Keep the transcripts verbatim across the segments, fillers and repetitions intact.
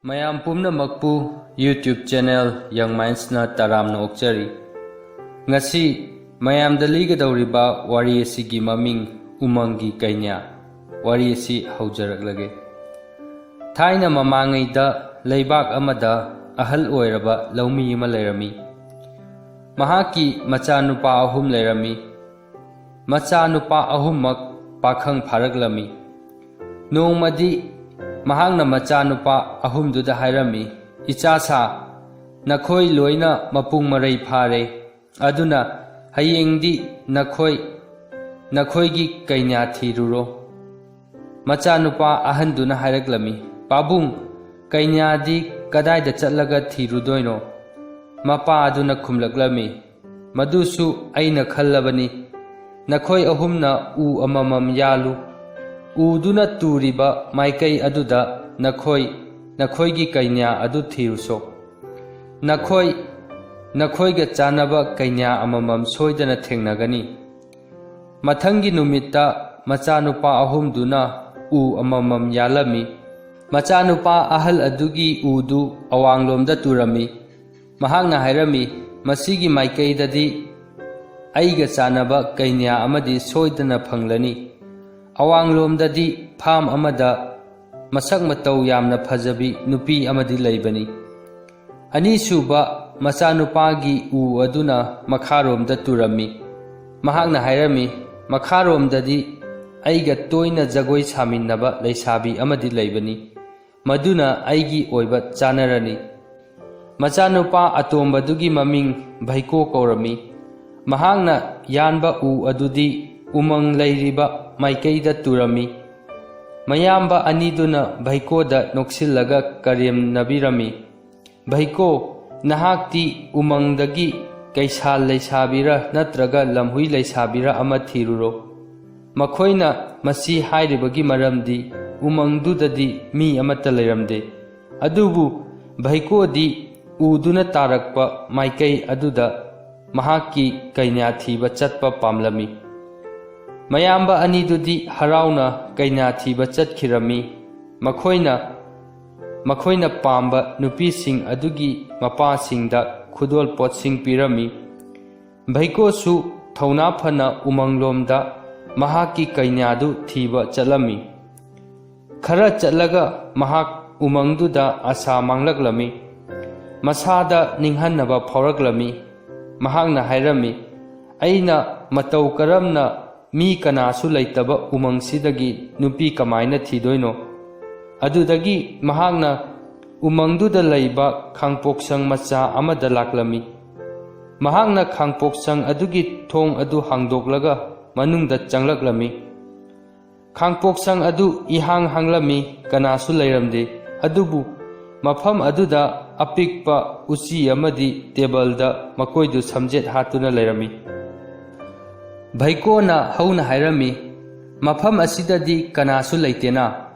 ꯃꯌꯥꯝ ꯄꯨꯝꯅꯃꯛꯄꯨ YouTube channel Young Mindsꯅ ꯇꯔꯥꯝꯅ ꯑꯣꯛꯆꯔꯤ꯫ ꯉꯁꯤ ꯃꯌꯥꯝꯗ ꯂꯤꯒꯗꯧꯔꯤꯕ ꯋꯥꯔꯤ ꯑꯁꯤꯒꯤ ꯃꯃꯤꯡ ꯎꯃꯪꯒꯤ ꯀꯩꯅ꯭ꯌꯥ꯫ ꯋꯥꯔꯤ ꯑꯁꯤ ꯍꯧꯖꯔꯛꯂꯒꯦ꯫ ꯊꯥꯏꯅ ꯃꯃꯥꯡꯉꯩꯗ ꯂꯩꯕꯥꯛ ꯑꯃꯗ ꯑꯍꯜ ꯑꯣꯏꯔꯕ ꯂꯧꯃꯤ ꯑꯃ ꯂꯩꯔꯝꯃꯤ꯫ ꯃꯍꯥꯛꯀꯤ ꯃꯆꯥꯅꯨꯄꯥ ꯑꯍꯨꯝ ꯂꯩꯔꯝꯃꯤ꯫ ꯃꯆꯥꯅꯨꯄꯥ ꯑꯍꯨꯝꯃꯛ ꯄꯥꯈꯪ ꯐꯥꯔꯛꯂꯝꯃꯤ꯫ ꯅꯣꯡꯃꯗꯤ ꯃꯍꯥꯛꯅ ꯃꯆꯥꯅꯨꯄꯥ ꯑꯍꯨꯝꯗꯨꯗ ꯍꯥꯏꯔꯝꯃꯤ, "ꯏꯆꯥꯁꯥ, ꯅꯈꯣꯏ ꯂꯣꯏꯅ ꯃꯄꯨꯡ ꯃꯔꯩ ꯐꯥꯔꯦ, ꯑꯗꯨꯅ ꯍꯌꯦꯡꯗꯤ ꯅꯈꯣꯏ ꯅꯈꯣꯏꯒꯤ ꯀꯩꯅ꯭ꯌꯥ ꯊꯤꯔꯨꯔꯣ꯫" ꯃꯆꯥꯅꯨꯄꯥ ꯑꯍꯟꯗꯨꯅ ꯍꯥꯏꯔꯛꯂꯝꯃꯤ, "ꯄꯥꯕꯨꯡ, ꯀꯩꯅ꯭ꯌꯥꯗꯤ ꯀꯗꯥꯏꯗ ꯆꯠꯂꯒ ꯊꯤꯔꯨꯗꯣꯏꯅꯣ?" ꯃꯄꯥ ꯑꯗꯨꯅ ꯈꯨꯝꯂꯛꯂꯝꯃꯤ, "ꯃꯗꯨꯁꯨ ꯑꯩꯅ ꯈꯜꯂꯕꯅꯤ꯫ ꯅꯈꯣꯏ ꯑꯍꯨꯝꯅ ꯎ ꯑꯃꯃꯝ ꯌꯥꯜꯂꯨ꯫ ꯎꯗꯨꯅ ꯇꯨꯔꯤꯕ ꯃꯥꯏꯀꯩ ꯑꯗꯨꯗ ꯅꯈꯣꯏ ꯅꯈꯣꯏꯒꯤ ꯀꯩꯅ꯭ꯌꯥ ꯑꯗꯨ ꯊꯤꯔꯨꯁꯣ꯫ ꯅꯈꯣꯏ ꯅꯈꯣꯏꯒ ꯆꯥꯟꯅꯕ ꯀꯩꯅ꯭ꯌꯥ ꯑꯃꯃꯝ ꯁꯣꯏꯗꯅ ꯊꯦꯡꯅꯒꯅꯤ꯫" ꯃꯊꯪꯒꯤ ꯅꯨꯃꯤꯠꯇ ꯃꯆꯥꯅꯨꯄꯥ ꯑꯍꯨꯝꯗꯨꯅ ꯎ ꯑꯃꯃꯝ ꯌꯥꯜꯂꯝꯃꯤ꯫ ꯃꯆꯥꯅꯨꯄꯥ ꯑꯍꯜ ꯑꯗꯨꯒꯤ ꯎꯗꯨ ꯑꯋꯥꯡꯂꯣꯝꯗ ꯇꯨꯔꯝꯃꯤ꯫ ꯃꯍꯥꯛꯅ ꯍꯥꯏꯔꯝꯃꯤ, "ꯃꯁꯤꯒꯤ ꯃꯥꯏꯀꯩꯗꯗꯤ ꯑꯩꯒ ꯆꯥꯟꯅꯕ ꯀꯩꯅ꯭ꯌꯥ ꯑꯃꯗꯤ ꯁꯣꯏꯗꯅ ꯐꯪꯂꯅꯤ꯫ ꯑꯋꯥꯡꯂꯣꯝꯗꯗꯤ ꯐꯥꯝ ꯑꯃꯗ ꯃꯁꯛ ꯃꯇꯧ ꯌꯥꯝꯅ ꯐꯖꯕꯤ ꯅꯨꯄꯤ ꯑꯃꯗꯤ ꯂꯩꯕꯅꯤ꯫" ꯑꯅꯤꯁꯨꯕ ꯃꯆꯥꯅꯨꯄꯥꯒꯤ ꯎ ꯑꯗꯨꯅ ꯃꯈꯥꯔꯣꯝꯗ ꯇꯨꯔꯝꯃꯤ꯫ ꯃꯍꯥꯛꯅ ꯍꯥꯏꯔꯝꯃꯤ, "ꯃꯈꯥꯔꯣꯝꯗꯗꯤ ꯑꯩꯒ ꯇꯣꯏꯅ ꯖꯒꯣꯏ ꯁꯥꯃꯤꯟꯅꯕ ꯂꯩꯁꯥꯕꯤ ꯑꯃꯗꯤ ꯂꯩꯕꯅꯤ꯫ ꯃꯗꯨꯅ ꯑꯩꯒꯤ ꯑꯣꯏꯕ ꯆꯥꯅꯔꯅꯤ꯫" ꯃꯆꯥꯅꯨꯄꯥ ꯑꯇꯣꯝꯕꯗꯨꯒꯤ ꯃꯃꯤꯡ ꯚꯩꯀꯣ ꯀꯧꯔꯝꯃꯤ꯫ ꯃꯍꯥꯛꯅ ꯌꯥꯟꯕ ꯎ ꯑꯗꯨꯗꯤ ꯎꯃꯪ ꯂꯩꯔꯤꯕ ꯃꯥꯏꯀꯩꯗ ꯇꯨꯔꯝꯃꯤ꯫ ꯃꯌꯥꯝꯕ ꯑꯅꯤꯗꯨꯅ ꯚꯩꯀꯣꯗ ꯅꯣꯛꯁꯤꯜꯂꯒ ꯀꯔꯦꯝꯅꯕꯤꯔꯝꯃꯤ, "ꯚꯩꯀꯣ, ꯅꯍꯥꯛꯇꯤ ꯎꯃꯪꯗꯒꯤ ꯀꯩꯁꯥꯜ ꯂꯩꯁꯥꯕꯤꯔ ꯅꯠꯇ꯭ꯔꯒ ꯂꯝꯍꯨꯏ ꯂꯩꯁꯥꯕꯤꯔ ꯑꯃ ꯊꯤꯔꯨꯔꯣ꯫" ꯃꯈꯣꯏꯅ ꯃꯁꯤ ꯍꯥꯏꯔꯤꯕꯒꯤ ꯃꯔꯝꯗꯤ ꯎꯃꯪꯗꯨꯗꯗꯤ ꯃꯤ ꯑꯃꯠꯇ ꯂꯩꯔꯝꯗꯦ꯫ ꯑꯗꯨꯕꯨ ꯚꯩꯀꯣꯗꯤ ꯎꯗꯨꯅ ꯇꯥꯔꯛꯄ ꯃꯥꯏꯀꯩ ꯑꯗꯨꯗ ꯃꯍꯥꯛꯀꯤ ꯀꯩꯅ꯭ꯌꯥ ꯊꯤꯕ ꯆꯠꯄ ꯄꯥꯝꯂꯝꯃꯤ꯫ ꯃꯌꯥꯝꯕ ꯑꯅꯤꯗꯨꯗꯤ ꯍꯔꯥꯎꯅ ꯀꯩꯅ꯭ꯌꯥ ꯊꯤꯕ ꯆꯠꯈꯤꯔꯝꯃꯤ꯫ ꯃꯈꯣꯏꯅ ꯃꯈꯣꯏꯅ ꯄꯥꯝꯕ ꯅꯨꯄꯤꯁꯤꯡ ꯑꯗꯨꯒꯤ ꯃꯄꯥꯁꯤꯡꯗ ꯈꯨꯗꯣꯜ ꯄꯣꯠꯁꯤꯡ ꯄꯤꯔꯝꯃꯤ꯫ ꯚꯩꯀꯣꯁꯨ ꯊꯧꯅꯥ ꯐꯅ ꯎꯃꯪꯂꯣꯝꯗ ꯃꯍꯥꯛꯀꯤ ꯀꯩꯅ꯭ꯌꯥꯗꯨ ꯊꯤꯕ ꯆꯠꯂꯝꯃꯤ꯫ ꯈꯔ ꯆꯠꯂꯒ ꯃꯍꯥꯛ ꯎꯃꯪꯗꯨꯗ ꯑꯁꯥ ꯃꯥꯡꯂꯛꯂꯝꯃꯤ꯫ ꯃꯁꯥꯗ ꯅꯤꯡꯍꯟꯅꯕ ꯐꯥꯎꯔꯛꯂꯝꯃꯤ꯫ ꯃꯍꯥꯛꯅ ꯍꯥꯏꯔꯝꯃꯤ, "ꯑꯩꯅ ꯃꯇꯧ ꯀꯔꯝꯅ ꯃꯤ ꯀꯅꯥꯁꯨ ꯂꯩꯇꯕ ꯎꯃꯪꯁꯤꯗꯒꯤ ꯅꯨꯄꯤ ꯀꯃꯥꯏꯅ ꯊꯤꯗꯣꯏꯅꯣ?" ꯑꯗꯨꯗꯒꯤ ꯃꯍꯥꯛꯅ ꯎꯃꯪꯗꯨꯗ ꯂꯩꯕ ꯈꯥꯡꯄꯣꯛꯁꯪ ꯃꯆꯥ ꯑꯃꯗ ꯂꯥꯛꯂꯝꯃꯤ꯫ ꯃꯍꯥꯛꯅ ꯈꯥꯡꯄꯣꯛꯁꯪ ꯑꯗꯨꯒꯤ ꯊꯣꯡ ꯑꯗꯨ ꯍꯥꯡꯗꯣꯛꯂꯒ ꯃꯅꯨꯡꯗ ꯆꯪꯂꯛꯂꯝꯃꯤ꯫ ꯈꯥꯡꯄꯣꯛꯁꯪ ꯑꯗꯨ ꯏꯍꯥꯡ ꯍꯥꯡꯂꯝꯃꯤ, ꯀꯅꯥꯁꯨ ꯂꯩꯔꯝꯗꯦ꯫ ꯑꯗꯨꯕꯨ ꯃꯐꯝ ꯑꯗꯨꯗ ꯑꯄꯤꯛꯄ ꯎꯆꯤ ꯑꯃꯗꯤ ꯇꯦꯕꯜꯗ ꯃꯀꯣꯏꯗꯨ ꯁꯝꯖꯦꯠ ꯍꯥꯠꯇꯨꯅ ꯂꯩꯔꯝꯃꯤ꯫ ꯚꯩꯀꯣꯅ ꯍꯧꯅ ꯍꯥꯏꯔꯝꯃꯤ, "ꯃꯐꯝ ꯑꯁꯤꯗꯗꯤ ꯀꯅꯥꯁꯨ ꯂꯩꯇꯦꯅ?"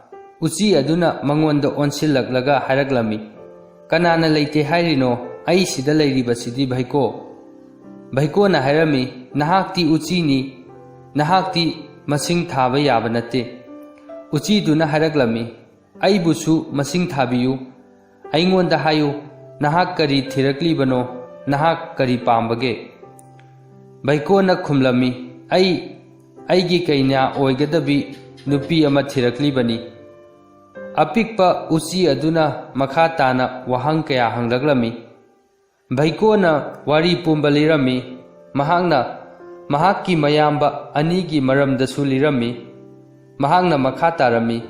ꯎꯆꯤ ꯑꯗꯨꯅ ꯃꯉꯣꯟꯗ ꯑꯣꯟꯁꯤꯜꯂꯛꯂꯒ ꯍꯥꯏꯔꯛꯂꯝꯃꯤ, "ꯀꯅꯥꯅ ꯂꯩꯇꯦ ꯍꯥꯏꯔꯤꯅꯣ? ꯑꯩ ꯁꯤꯗ ꯂꯩꯔꯤꯕꯁꯤꯗꯤ, ꯚꯩꯀꯣ!" ꯚꯩꯀꯣꯅ ꯍꯥꯏꯔꯝꯃꯤ, "ꯅꯍꯥꯛꯇꯤ ꯎꯆꯤꯅꯤ, ꯅꯍꯥꯛꯇꯤ ꯃꯁꯤꯡ ꯊꯥꯕ ꯌꯥꯕ ꯅꯠꯇꯦ꯫" ꯎꯆꯤꯗꯨꯅ ꯍꯥꯏꯔꯛꯂꯝꯃꯤ, "ꯑꯩꯕꯨꯁꯨ ꯃꯁꯤꯡ ꯊꯥꯕꯤꯌꯨ꯫ ꯑꯩꯉꯣꯟꯗ ꯍꯥꯏꯌꯨ, ꯅꯍꯥꯛ ꯀꯔꯤ ꯊꯤꯔꯛꯂꯤꯕꯅꯣ? ꯅꯍꯥꯛ ꯀꯔꯤ ꯄꯥꯝꯕꯒꯦ?" ꯚꯩꯀꯣꯅ ꯈꯨꯝꯂꯝꯃꯤ, "ꯑꯩ ꯑꯩꯒꯤ ꯀꯩꯅ꯭ꯌꯥ ꯑꯣꯏꯒꯗꯕꯤ ꯅꯨꯄꯤ ꯑꯃ ꯊꯤꯔꯛꯂꯤꯕꯅꯤ꯫" ꯑꯄꯤꯛꯄ ꯎꯆꯤ ꯑꯗꯨꯅ ꯃꯈꯥ ꯇꯥꯅ ꯋꯥꯍꯪ ꯀꯌꯥ ꯍꯪꯂꯛꯂꯝꯃꯤ꯫ ꯚꯩꯀꯣꯅ ꯋꯥꯔꯤ ꯄꯨꯝꯕ ꯂꯤꯔꯝꯃꯤ꯫ ꯃꯍꯥꯛꯅ ꯃꯍꯥꯛꯀꯤ ꯃꯌꯥꯝꯕ ꯑꯅꯤꯒꯤ ꯃꯔꯝꯗꯁꯨ ꯂꯤꯔꯝꯃꯤ꯫ ꯃꯍꯥꯛꯅ ꯃꯈꯥ ꯇꯥꯔꯝꯃꯤ,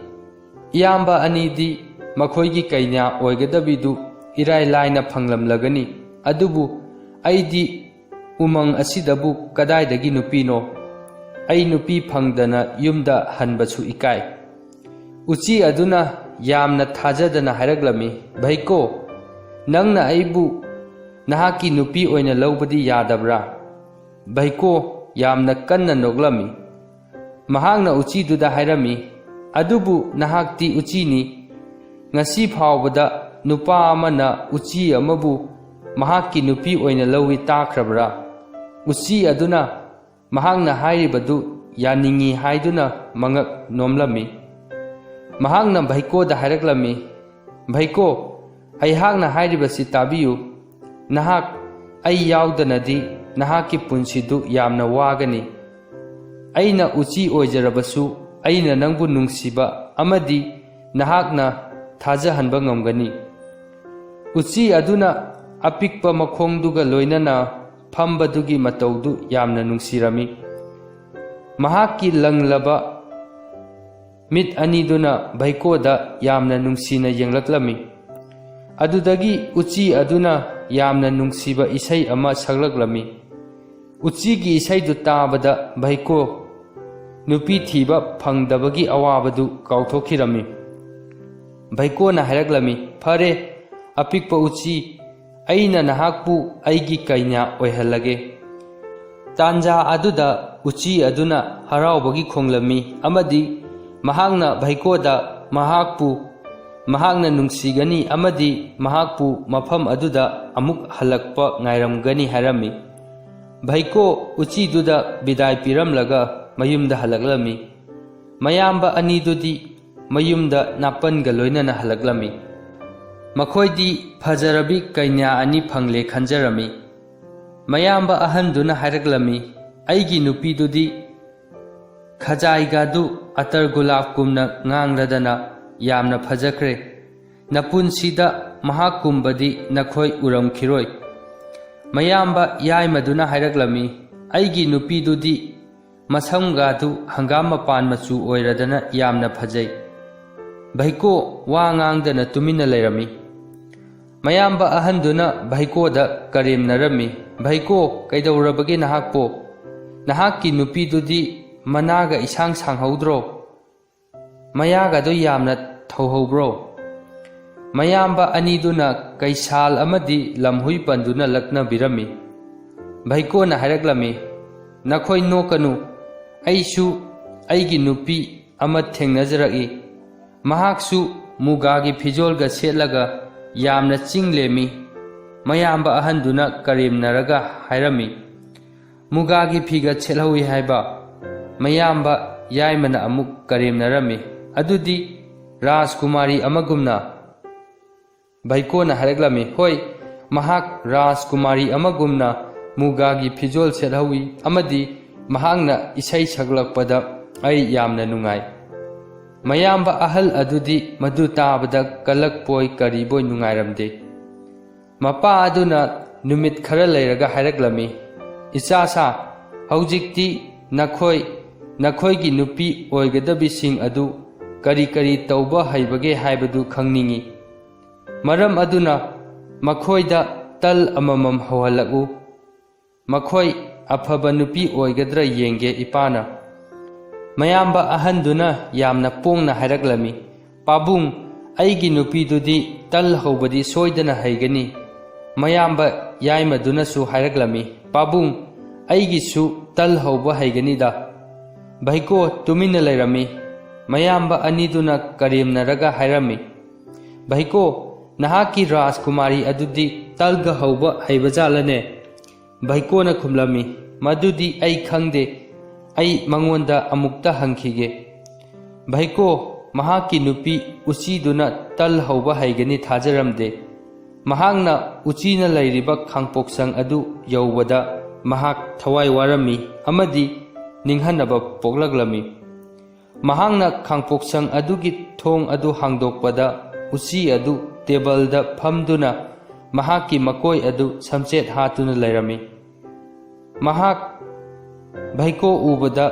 "ꯏꯌꯥꯝꯕ ꯑꯅꯤꯗꯤ ꯃꯈꯣꯏꯒꯤ ꯀꯩꯅ꯭ꯌꯥ ꯑꯣꯏꯒꯗꯕꯤꯗꯨ ꯏꯔꯥꯏ ꯂꯥꯏꯅ ꯐꯪꯂꯝꯂꯒꯅꯤ, ꯑꯗꯨꯕꯨ ꯑꯩꯗꯤ ꯎꯃꯪ ꯑꯁꯤꯗꯕꯨ ꯀꯗꯥꯏꯗꯒꯤ ꯅꯨꯄꯤꯅꯣ? ꯑꯩ ꯅꯨꯄꯤ ꯐꯪꯗꯅ ꯌꯨꯝꯗ ꯍꯟꯕꯁꯨ ꯏꯀꯥꯏ꯫" ꯎꯆꯤ ꯑꯗꯨꯅ ꯌꯥꯝꯅ ꯊꯥꯖꯗꯅ ꯍꯥꯏꯔꯛꯂꯝꯃꯤ, "ꯚꯩꯀꯣ, ꯅꯪꯅ ꯑꯩꯕꯨ ꯅꯍꯥꯛꯀꯤ ꯅꯨꯄꯤ ꯑꯣꯏꯅ ꯂꯧꯕꯗꯤ ꯌꯥꯗꯕ꯭ꯔꯥ?" ꯚꯩꯀꯣ ꯌꯥꯝꯅ ꯀꯟꯅ ꯅꯣꯛꯂꯝꯃꯤ꯫ ꯃꯍꯥꯛꯅ ꯎꯆꯤꯗꯨꯗ ꯍꯥꯏꯔꯝꯃꯤ, "ꯑꯗꯨꯕꯨ ꯅꯍꯥꯛꯇꯤ ꯎꯆꯤꯅꯤ꯫ ꯉꯁꯤ ꯐꯥꯎꯕꯗ ꯅꯨꯄꯥ ꯑꯃꯅ ꯎꯆꯤ ꯑꯃꯕꯨ ꯃꯍꯥꯛꯀꯤ ꯅꯨꯄꯤ ꯑꯣꯏꯅ ꯂꯧꯏ ꯇꯥꯈ꯭ꯔꯕ꯭ꯔꯥ?" ꯎꯆꯤ ꯑꯗꯨꯅ ꯃꯍꯥꯛꯅ ꯍꯥꯏꯔꯤꯕꯗꯨ ꯌꯥꯅꯤꯡꯏ ꯍꯥꯏꯗꯨꯅ ꯃꯉꯛ ꯅꯣꯝꯂꯝꯃꯤ꯫ ꯃꯍꯥꯛꯅ ꯚꯩꯀꯣꯗ ꯍꯥꯏꯔꯛꯂꯝꯃꯤ, "ꯚꯩꯀꯣ, ꯑꯩꯍꯥꯛꯅ ꯍꯥꯏꯔꯤꯕꯁꯤ ꯇꯥꯕꯤꯌꯨ꯫ ꯅꯍꯥꯛ ꯑꯩ ꯌꯥꯎꯗꯅꯗꯤ ꯅꯍꯥꯛꯀꯤ ꯄꯨꯟꯁꯤꯗꯨ ꯌꯥꯝꯅ ꯋꯥꯒꯅꯤ꯫ ꯑꯩꯅ ꯎꯆꯤ ꯑꯣꯏꯖꯔꯕꯁꯨ, ꯑꯩꯅ ꯅꯪꯕꯨ ꯅꯨꯡꯁꯤꯕ ꯑꯃꯗꯤ ꯅꯍꯥꯛꯅ ꯊꯥꯖꯍꯟꯕ ꯉꯝꯒꯅꯤ꯫" ꯎꯆꯤ ꯑꯗꯨꯅ ꯑꯄꯤꯛꯄ ꯃꯈꯣꯡꯗꯨꯒ ꯂꯣꯏꯅꯅ ꯐꯝꯕꯗꯨꯒꯤ ꯃꯇꯧꯗꯨ ꯌꯥꯝꯅ ꯅꯨꯡꯁꯤꯔꯝꯃꯤ꯫ ꯃꯍꯥꯛꯀꯤ ꯂꯪꯂꯕ ꯃꯤꯠ ꯑꯅꯤꯗꯨꯅ ꯚꯩꯀꯣꯗ ꯌꯥꯝꯅ ꯅꯨꯡꯁꯤꯅ ꯌꯦꯡꯂꯛꯂꯝꯃꯤ꯫ ꯑꯗꯨꯗꯒꯤ ꯎꯆꯤ ꯑꯗꯨꯅ ꯌꯥꯝꯅ ꯅꯨꯡꯁꯤꯕ ꯏꯁꯩ ꯑꯃ ꯁꯛꯂꯛꯂꯝꯃꯤ꯫ ꯎꯆꯤꯒꯤ ꯏꯁꯩꯗꯨ ꯇꯥꯕꯗ ꯚꯩꯀꯣ ꯅꯨꯄꯤ ꯊꯤꯕ ꯐꯪꯗꯕꯒꯤ ꯑꯋꯥꯕꯗꯨ ꯀꯥꯎꯊꯣꯛꯈꯤꯔꯝꯃꯤ꯫ ꯚꯩꯀꯣꯅ ꯍꯥꯏꯔꯛꯂꯝꯃꯤ, "ꯐꯔꯦ, ꯑꯄꯤꯛꯄ ꯎꯆꯤ, ꯑꯩꯅ ꯅꯍꯥꯛꯄꯨ ꯑꯩꯒꯤ ꯀꯩꯅ꯭ꯌꯥ ꯑꯣꯏꯍꯜꯂꯒꯦ꯫" ꯇꯥꯟꯖꯥ ꯑꯗꯨꯗ ꯎꯆꯤ ꯑꯗꯨꯅ ꯍꯔꯥꯎꯕꯒꯤ ꯈꯣꯡꯂꯝꯃꯤ ꯑꯃꯗꯤ ꯃꯍꯥꯛꯅ ꯚꯩꯀꯣꯗ ꯃꯍꯥꯛꯄꯨ ꯃꯍꯥꯛꯅ ꯅꯨꯡꯁꯤꯒꯅꯤ ꯑꯃꯗꯤ ꯃꯍꯥꯛꯄꯨ ꯃꯐꯝ ꯑꯗꯨꯗ ꯑꯃꯨꯛ ꯍꯜꯂꯛꯄ ꯉꯥꯏꯔꯝꯒꯅꯤ ꯍꯥꯏꯔꯝꯃꯤ꯫ ꯚꯩꯀꯣ ꯎꯆꯤꯗꯨꯗ ꯕꯤꯗꯥꯏ ꯄꯤꯔꯝꯂꯒ ꯃꯌꯨꯝꯗ ꯍꯜꯂꯛꯂꯝꯃꯤ꯫ ꯃꯌꯥꯝꯕ ꯑꯅꯤꯗꯨꯗꯤ ꯃꯌꯨꯝꯗ ꯅꯥꯄꯟꯒ ꯂꯣꯏꯅꯅ ꯍꯜꯂꯛꯂꯝꯃꯤ꯫ ꯃꯈꯣꯏꯗꯤ ꯐꯖꯔꯕꯤ ꯀꯩꯅ꯭ꯌꯥ ꯑꯅꯤ ꯐꯪꯂꯦ ꯈꯟꯖꯔꯝꯃꯤ꯫ ꯃꯌꯥꯝꯕ ꯑꯍꯟꯗꯨꯅ ꯍꯥꯏꯔꯛꯂꯝꯃꯤ, "ꯑꯩꯒꯤ ꯅꯨꯄꯤꯗꯨꯗꯤ ꯈꯖꯥꯏꯒꯗꯨ ꯑꯇꯔ ꯒꯨꯂꯥꯞꯀꯨꯝꯅ ꯉꯥꯡꯂꯗꯅ ꯌꯥꯝꯅ ꯐꯖꯈ꯭ꯔꯦ꯫ ꯅꯄꯨꯟꯁꯤꯗ ꯃꯍꯥꯛꯀꯨꯝꯕꯗꯤ ꯅꯈꯣꯏ ꯎꯔꯝꯈꯤꯔꯣꯏ꯫" ꯃꯌꯥꯝꯕ ꯌꯥꯏꯃꯗꯨꯅ ꯍꯥꯏꯔꯛꯂꯝꯃꯤ, "ꯑꯩꯒꯤ ꯅꯨꯄꯤꯗꯨꯗꯤ ꯃꯁꯝꯒꯥꯗꯨ ꯍꯪꯒꯥꯝ ꯃꯄꯥꯟ ꯃꯆꯨ ꯑꯣꯏꯔꯗꯅ ꯌꯥꯝꯅ ꯐꯖꯩ꯫" ꯚꯩꯀꯣ ꯋꯥ ꯉꯥꯡꯗꯅ ꯇꯨꯃꯤꯟꯅ ꯂꯩꯔꯝꯃꯤ꯫ ꯃꯌꯥꯝꯕ ꯑꯍꯟꯗꯨꯅ ꯚꯩꯀꯣꯗ ꯀꯔꯦꯝꯅꯔꯝꯃꯤ, "ꯚꯩꯀꯣ, ꯀꯩꯗꯧꯔꯕꯒꯦ ꯅꯍꯥꯛꯄꯣ? ꯅꯍꯥꯛꯀꯤ ꯅꯨꯄꯤꯗꯨꯗꯤ ꯃꯅꯥꯒ ꯏꯁꯥꯡ ꯁꯥꯡꯍꯧꯗ꯭ꯔꯣ? ꯃꯌꯥꯒꯗꯣ ꯌꯥꯝꯅ ꯊꯧꯍꯧꯕ꯭ꯔꯣ?" ꯃꯌꯥꯝꯕ ꯑꯅꯤꯗꯨꯅ ꯀꯩꯁꯥꯜ ꯑꯃꯗꯤ ꯂꯝꯍꯨꯏ ꯄꯟꯗꯨꯅ ꯂꯛꯅꯕꯤꯔꯝꯃꯤ꯫ ꯚꯩꯀꯣꯅ ꯍꯥꯏꯔꯛꯂꯝꯃꯤ, "ꯅꯈꯣꯏ ꯅꯣꯛꯀꯅꯨ, ꯑꯩꯁꯨ ꯑꯩꯒꯤ ꯅꯨꯄꯤ ꯑꯃ ꯊꯦꯡꯅꯖꯔꯛꯏ꯫ ꯃꯍꯥꯛꯁꯨ ꯃꯨꯒꯥꯒꯤ ꯐꯤꯖꯣꯜꯒ ꯁꯦꯠꯂꯒ ꯌꯥꯝꯅ ꯆꯤꯡ ꯂꯦꯝꯃꯤ꯫" ꯃꯌꯥꯝꯕ ꯑꯍꯟꯗꯨꯅ ꯀꯔꯦꯝꯅꯔꯒ ꯍꯥꯏꯔꯝꯃꯤ, "ꯃꯨꯒꯥꯒꯤ ꯐꯤꯒ ꯁꯦꯠꯍꯧꯏ ꯍꯥꯏꯕ?" ꯃꯌꯥꯝꯕ ꯌꯥꯏꯃꯅ ꯑꯃꯨꯛ ꯀꯔꯦꯝꯅꯔꯝꯃꯤ, "ꯑꯗꯨꯗꯤ ꯔꯥꯖꯀꯨꯃꯥꯔꯤ ꯑꯃꯒꯨꯝꯅ ꯚꯩꯀꯣꯅ ꯍꯥꯏꯔꯛꯂꯝꯃꯤ, "ꯍꯣꯏ, ꯃꯍꯥꯛ ꯔꯥꯖꯀꯨꯃꯥꯔꯤ ꯑꯃꯒꯨꯝꯅ ꯃꯨꯒꯥꯒꯤ ꯐꯤꯖꯣꯜ ꯁꯦꯠꯍꯧꯏ ꯑꯃꯗꯤ ꯃꯍꯥꯛꯅ ꯏꯁꯩ ꯁꯛꯂꯛꯄꯗ ꯑꯩ ꯌꯥꯝꯅ ꯅꯨꯡꯉꯥꯏ꯫" ꯃꯌꯥꯝꯕ ꯑꯍꯜ ꯑꯗꯨꯗꯤ ꯃꯗꯨ ꯇꯥꯕꯗ ꯀꯂꯛꯄꯣꯏ ꯀꯔꯤꯕꯣꯏ ꯅꯨꯡꯉꯥꯏꯔꯝꯗꯦ꯫ ꯃꯄꯥ ꯑꯗꯨꯅ ꯅꯨꯃꯤꯠ ꯈꯔ ꯂꯩꯔꯒ ꯍꯥꯏꯔꯛꯂꯝꯃꯤ, "ꯏꯆꯥꯁꯥ, ꯍꯧꯖꯤꯛꯇꯤ ꯅꯈꯣꯏ, ꯅꯈꯣꯏꯒꯤ ꯅꯨꯄꯤ ꯑꯣꯏꯒꯗꯕꯤꯁꯤꯡ ꯑꯗꯨ ꯀꯔꯤ ꯀꯔꯤ ꯇꯧꯕ ꯍꯩꯕꯒꯦ ꯍꯥꯏꯕꯗꯨ ꯈꯪꯅꯤꯡꯏ꯫ ꯃꯔꯝ ꯑꯗꯨꯅ ꯃꯈꯣꯏꯗ ꯇꯜ ꯑꯃꯃꯝ ꯍꯧꯍꯜꯂꯛꯎ꯫ ꯃꯈꯣꯏ ꯑꯐꯕ ꯅꯨꯄꯤ ꯑꯣꯏꯒꯗ꯭ꯔꯥ ꯌꯦꯡꯒꯦ, ꯏꯄꯥꯅ꯫" ꯃꯌꯥꯝꯕ ꯑꯍꯟꯗꯨꯅ ꯌꯥꯝꯅ ꯄꯣꯡꯅ ꯍꯥꯏꯔꯛꯂꯝꯃꯤ, "ꯄꯥꯕꯨꯡ, ꯑꯩꯒꯤ ꯅꯨꯄꯤꯗꯨꯗꯤ ꯇꯜ ꯍꯧꯕꯗꯤ ꯁꯣꯏꯗꯅ ꯍꯩꯒꯅꯤ꯫" ꯃꯌꯥꯝꯕ ꯌꯥꯏꯃꯗꯨꯅꯁꯨ ꯍꯥꯏꯔꯛꯂꯝꯃꯤ, "ꯄꯥꯕꯨꯡ, ꯑꯩꯒꯤꯁꯨ ꯇꯜ ꯍꯧꯕ ꯍꯩꯒꯅꯤꯗ꯫" ꯚꯩꯀꯣ ꯇꯨꯃꯤꯟꯅ ꯂꯩꯔꯝꯃꯤ꯫ ꯃꯌꯥꯝꯕ ꯑꯅꯤꯗꯨꯅ ꯀꯔꯦꯝꯅꯔꯒ ꯍꯥꯏꯔꯝꯃꯤ, "ꯚꯩꯀꯣ, ꯅꯍꯥꯛꯀꯤ ꯔꯥꯖꯀꯨꯃꯥꯔꯤ ꯑꯗꯨꯗꯤ ꯇꯜꯒ ꯍꯧꯕ ꯍꯩꯕꯖꯥꯠꯂꯅꯦ?" ꯚꯩꯀꯣꯅ ꯈꯨꯝꯂꯝꯃꯤ, "ꯃꯗꯨꯗꯤ ꯑꯩ ꯈꯪꯗꯦ꯫ ꯑꯩ ꯃꯉꯣꯟꯗ ꯑꯃꯨꯛꯇ ꯍꯪꯈꯤꯒꯦ꯫" ꯚꯩꯀꯣ, ꯃꯍꯥꯛꯀꯤ ꯅꯨꯄꯤ ꯎꯆꯤꯗꯨꯅ ꯇꯜ ꯍꯧꯕ ꯍꯩꯒꯅꯤ ꯊꯥꯖꯔꯝꯗꯦ꯫ ꯃꯍꯥꯛꯅ ꯎꯆꯤꯅ ꯂꯩꯔꯤꯕ ꯈꯥꯡꯄꯣꯛꯁꯪ ꯑꯗꯨ ꯌꯧꯕꯗ ꯃꯍꯥꯛ ꯊꯋꯥꯏ ꯋꯥꯔꯝꯃꯤ ꯑꯃꯗꯤ ꯅꯤꯡꯍꯟꯅꯕ ꯄꯣꯛꯂꯛꯂꯝꯃꯤ꯫ ꯃꯍꯥꯛꯅ ꯈꯥꯡꯄꯣꯛꯁꯪ ꯑꯗꯨꯒꯤ ꯊꯣꯡ ꯑꯗꯨ ꯍꯥꯡꯗꯣꯛꯄꯗ ꯎꯆꯤ ꯑꯗꯨ ꯇꯦꯕꯜꯗ ꯐꯝꯗꯨꯅ ꯃꯍꯥꯛꯀꯤ ꯃꯀꯣꯏ ꯑꯗꯨ ꯁꯝꯆꯦꯠ ꯍꯥꯠꯇꯨꯅ ꯂꯩꯔꯝꯃꯤ꯫ ꯃꯍꯥꯛ ꯚꯩꯀꯣ ꯎꯕꯗ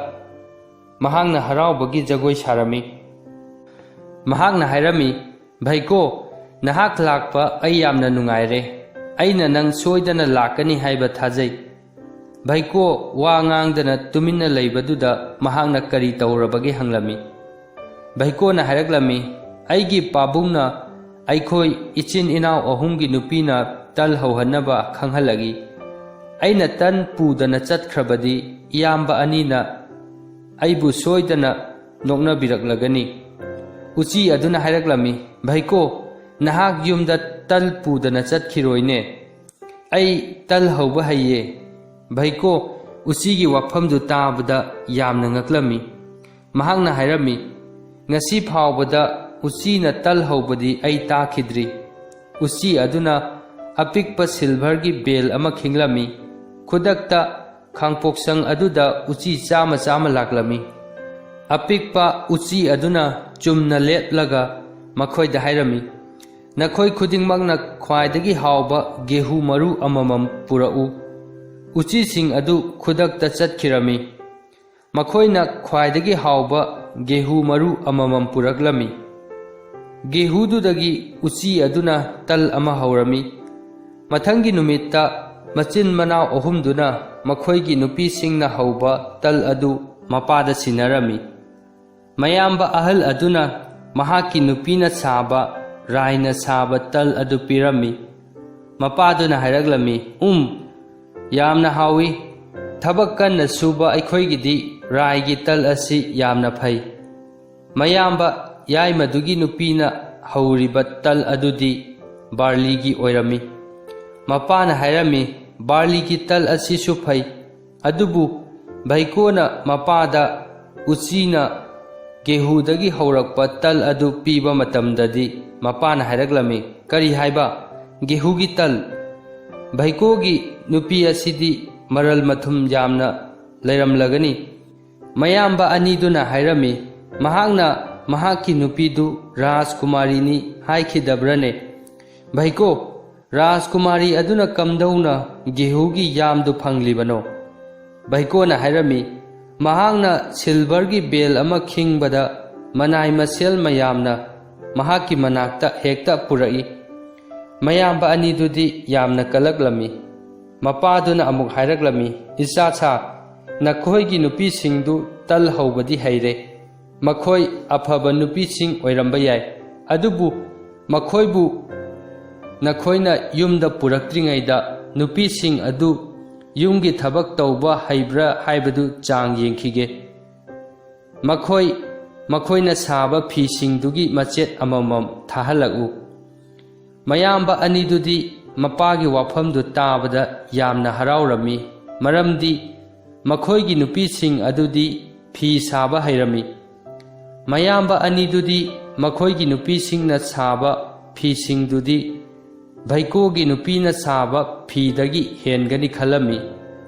ꯃꯍꯥꯛꯅ ꯍꯔꯥꯎꯕꯒꯤ ꯖꯒꯣꯏ ꯁꯥꯔꯝꯃꯤ꯫ ꯃꯍꯥꯛꯅ ꯍꯥꯏꯔꯝꯃꯤ, "ꯚꯩꯀꯣ, ꯅꯍꯥꯛ ꯂꯥꯛꯄ ꯑꯩ ꯌꯥꯝꯅ ꯅꯨꯡꯉꯥꯏꯔꯦ꯫ ꯑꯩꯅ ꯅꯪ ꯁꯣꯏꯗꯅ ꯂꯥꯛꯀꯅꯤ ꯍꯥꯏꯕ ꯊꯥꯖꯩ꯫" ꯚꯩꯀꯣ ꯋꯥ ꯉꯥꯡꯗꯅ ꯇꯨꯃꯤꯟꯅ ꯂꯩꯕꯗꯨꯗ ꯃꯍꯥꯛꯅ ꯀꯔꯤ ꯇꯧꯔꯕꯒꯦ ꯍꯪꯂꯝꯃꯤ꯫ ꯚꯩꯀꯣꯅ ꯍꯥꯏꯔꯛꯂꯝꯃꯤ, "ꯑꯩꯒꯤ ꯄꯥꯕꯨꯡꯅ ꯑꯩꯈꯣꯏ ꯏꯆꯤꯟ ꯏꯅꯥꯎ ꯑꯍꯨꯝꯒꯤ ꯅꯨꯄꯤꯅ ꯇꯜ ꯍꯧꯍꯟꯅꯕ ꯈꯪꯍꯜꯂꯛꯏ꯫ ꯑꯩꯅ ꯇꯟ ꯄꯨꯗꯅ ꯆꯠꯈ꯭ꯔꯕꯗꯤ ꯏꯌꯥꯝꯕ ꯑꯅꯤꯅ ꯑꯩꯕꯨ ꯁꯣꯏꯗꯅ ꯅꯣꯛꯅꯕꯤꯔꯛꯂꯒꯅꯤ꯫" ꯎꯆꯤ ꯑꯗꯨꯅ ꯍꯥꯏꯔꯛꯂꯝꯃꯤ, "ꯚꯩꯀꯣ, ꯅꯍꯥꯛ ꯌꯨꯝꯗ ꯇꯜ ꯄꯨꯗꯅ ꯆꯠꯈꯤꯔꯣꯏꯅꯦ꯫ ꯑꯩ ꯇꯜ ꯍꯧꯕ ꯍꯩꯌꯦ꯫" ꯚꯩꯀꯣ ꯎꯆꯤꯒꯤ ꯋꯥꯐꯝꯗꯨ ꯇꯥꯕꯗ ꯌꯥꯝꯅ ꯉꯛꯂꯝꯃꯤ꯫ ꯃꯍꯥꯛꯅ ꯍꯥꯏꯔꯝꯃꯤ, "ꯉꯁꯤ ꯐꯥꯎꯕꯗ ꯎꯆꯤꯅ ꯇꯜ ꯍꯧꯕꯗꯤ ꯑꯩ ꯇꯥꯈꯤꯗ꯭ꯔꯤ꯫" ꯎꯆꯤ ꯑꯗꯨꯅ ꯑꯄꯤꯛꯄ ꯁꯤꯜꯚꯔꯒꯤ ꯕꯦꯜ ꯑꯃ ꯈꯤꯡꯂꯝꯃꯤ꯫ ꯈꯨꯗꯛꯇ ꯈꯥꯡꯄꯣꯛꯁꯪ ꯑꯗꯨꯗ ꯎꯆꯤ ꯆꯥꯝꯃ ꯆꯥꯝꯃ ꯂꯥꯛꯂꯝꯃꯤ꯫ ꯑꯄꯤꯛꯄ ꯎꯆꯤ ꯑꯗꯨꯅ ꯆꯨꯝꯅ ꯂꯦꯞꯂꯒ ꯃꯈꯣꯏꯗ ꯍꯥꯏꯔꯝꯃꯤ, "ꯅꯈꯣꯏ ꯈꯨꯗꯤꯡꯃꯛꯅ ꯈ꯭ꯋꯥꯏꯗꯒꯤ ꯍꯥꯎꯕ ꯒꯦꯍꯨ ꯃꯔꯨ ꯑꯃꯃꯝ ꯄꯨꯔꯛꯎ꯫" ꯎꯆꯤꯁꯤꯡ ꯑꯗꯨ ꯈꯨꯗꯛꯇ ꯆꯠꯈꯤꯔꯝꯃꯤ꯫ ꯃꯈꯣꯏꯅ ꯈ꯭ꯋꯥꯏꯗꯒꯤ ꯍꯥꯎꯕ ꯒꯦꯍꯨ ꯃꯔꯨ ꯑꯃꯃꯝ ꯄꯨꯔꯛꯂꯝꯃꯤ꯫ ꯒꯦꯍꯨꯗꯨꯗꯒꯤ ꯎꯆꯤ ꯑꯗꯨꯅ ꯇꯜ ꯑꯃ ꯍꯧꯔꯝꯃꯤ꯫ ꯃꯊꯪꯒꯤ ꯅꯨꯃꯤꯠꯇ ꯃꯆꯤꯟ ꯃꯅꯥꯎ ꯑꯍꯨꯝꯗꯨꯅ ꯃꯈꯣꯏꯒꯤ ꯅꯨꯄꯤꯁꯤꯡꯅ ꯍꯧꯕ ꯇꯜ ꯑꯗꯨ ꯃꯄꯥꯗ ꯁꯤꯟꯅꯔꯝꯃꯤ꯫ ꯃꯌꯥꯝꯕ ꯑꯍꯜ ꯑꯗꯨꯅ ꯃꯍꯥꯛꯀꯤ ꯅꯨꯄꯤꯅ ꯁꯥꯕ, ꯔꯥꯏꯅ ꯁꯥꯕ ꯇꯜ ꯑꯗꯨ ꯄꯤꯔꯝꯃꯤ꯫ ꯃꯄꯥꯗꯨꯅ ꯍꯥꯏꯔꯛꯂꯝꯃꯤ, "ꯎꯝ, ꯌꯥꯝꯅ ꯍꯥꯎꯏ꯫ ꯊꯕꯛ ꯀꯟꯅ ꯁꯨꯕ ꯑꯩꯈꯣꯏꯒꯤꯗꯤ ꯔꯥꯏꯒꯤ ꯇꯜ ꯑꯁꯤ ꯌꯥꯝꯅ ꯐꯩ꯫" ꯃꯌꯥꯝꯕ ꯌꯥꯏꯃꯗꯨꯒꯤ ꯅꯨꯄꯤꯅ ꯍꯧꯔꯤꯕ ꯇꯜ ꯑꯗꯨꯗꯤ ꯕꯥꯔꯂꯤꯒꯤ ꯑꯣꯏꯔꯝꯃꯤ꯫ ꯃꯄꯥꯅ ꯍꯥꯏꯔꯝꯃꯤ, "ꯕꯥꯔꯂꯤꯒꯤ ꯇꯜ ꯑꯁꯤꯁꯨ ꯐꯩ, ꯑꯗꯨꯕꯨ ꯚꯩꯀꯣꯅ ꯃꯄꯥꯗ ꯎꯆꯤꯅ ꯒꯦꯍꯨꯗꯒꯤ ꯍꯧꯔꯛꯄ ꯇꯜ ꯑꯗꯨ ꯄꯤꯕ ꯃꯇꯝꯗꯗꯤ ꯃꯄꯥꯅ ꯍꯥꯏꯔꯛꯂꯝꯃꯤ, 'ꯀꯔꯤ ꯍꯥꯏꯕ? ꯒꯦꯍꯨꯒꯤ ꯇꯜ?' ꯚꯩꯀꯣꯒꯤ ꯅꯨꯄꯤ ꯑꯁꯤꯗꯤ ꯃꯔꯜ ꯃꯊꯨꯝ ꯌꯥꯝꯅ ꯂꯩꯔꯝꯂꯒꯅꯤ꯫" ꯃꯌꯥꯝꯕ ꯑꯅꯤꯗꯨꯅ ꯍꯥꯏꯔꯝꯃꯤ, "ꯃꯍꯥꯛꯅ ꯃꯍꯥꯛꯀꯤ ꯅꯨꯄꯤꯗꯨ ꯔꯥꯖꯀꯨꯃꯥꯔꯤꯅꯤ ꯍꯥꯏꯈꯤꯗꯕ꯭ꯔꯅꯦ?" "ꯚꯩꯀꯣ, ꯔꯥꯖꯀꯨꯃꯥꯔꯤ ꯑꯗꯨꯅ ꯀꯝꯗꯧꯅ ꯒꯦꯍꯨꯒꯤ ꯌꯥꯝꯗꯨ ꯐꯪꯂꯤꯕꯅꯣ?" ꯚꯩꯀꯣꯅ ꯍꯥꯏꯔꯝꯃꯤ, "ꯃꯍꯥꯛꯅ ꯁꯤꯜꯚꯔꯒꯤ ꯕꯦꯜ ꯑꯃ ꯈꯤꯡꯕꯗ ꯃꯅꯥꯏ ꯃꯁꯦꯜ ꯃꯌꯥꯝꯅ ꯃꯍꯥꯛꯀꯤ ꯃꯅꯥꯛꯇ ꯍꯦꯛꯇ ꯄꯨꯔꯛꯏ꯫" ꯃꯌꯥꯝꯕ ꯑꯅꯤꯗꯨꯗꯤ ꯌꯥꯝꯅ ꯀꯂꯛꯂꯝꯃꯤ꯫ ꯃꯄꯥꯗꯨꯅ ꯑꯃꯨꯛ ꯍꯥꯏꯔꯛꯂꯝꯃꯤ, "ꯏꯆꯥꯁꯥ, ꯅꯈꯣꯏꯒꯤ ꯅꯨꯄꯤꯁꯤꯡꯗꯨ ꯇꯜ ꯍꯧꯕꯗꯤ ꯍꯩꯔꯦ꯫ ꯃꯈꯣꯏ ꯑꯐꯕ ꯅꯨꯄꯤꯁꯤꯡ ꯑꯣꯏꯔꯝꯕ ꯌꯥꯏ, ꯑꯗꯨꯕꯨ ꯃꯈꯣꯏꯕꯨ ꯅꯈꯣꯏꯅ ꯌꯨꯝꯗ ꯄꯨꯔꯛꯇ꯭ꯔꯤꯉꯩꯗ ꯅꯨꯄꯤꯁꯤꯡ ꯑꯗꯨ ꯌꯨꯝꯒꯤ ꯊꯕꯛ ꯇꯧꯕ ꯍꯩꯕ꯭ꯔꯥ ꯍꯥꯏꯕꯗꯨ ꯆꯥꯡ ꯌꯦꯡꯈꯤꯒꯦ꯫ ꯃꯈꯣꯏ ꯃꯈꯣꯏꯅ ꯁꯥꯕ ꯐꯤꯁꯤꯡꯗꯨꯒꯤ ꯃꯆꯦꯠ ꯑꯃꯃꯝ ꯊꯥꯍꯜꯂꯛꯎ꯫" ꯃꯌꯥꯝꯕ ꯑꯅꯤꯗꯨꯗꯤ ꯃꯄꯥꯒꯤ ꯋꯥꯐꯝꯗꯨ ꯇꯥꯕꯗ ꯌꯥꯝꯅ ꯍꯔꯥꯎꯔꯝꯃꯤ, ꯃꯔꯝꯗꯤ ꯃꯈꯣꯏꯒꯤ ꯅꯨꯄꯤꯁꯤꯡ ꯑꯗꯨꯗꯤ ꯐꯤ ꯁꯥꯕ ꯍꯩꯔꯝꯃꯤ꯫ ꯃꯌꯥꯝꯕ ꯑꯅꯤꯗꯨꯗꯤ ꯃꯈꯣꯏꯒꯤ ꯅꯨꯄꯤꯁꯤꯡꯅ ꯁꯥꯕ ꯐꯤꯁꯤꯡꯗꯨꯗꯤ ꯚꯩꯀꯣꯒꯤ ꯅꯨꯄꯤꯅ ꯁꯥꯕ ꯐꯤꯗꯒꯤ ꯍꯦꯟꯒꯅꯤ ꯈꯜꯂꯝꯃꯤ꯫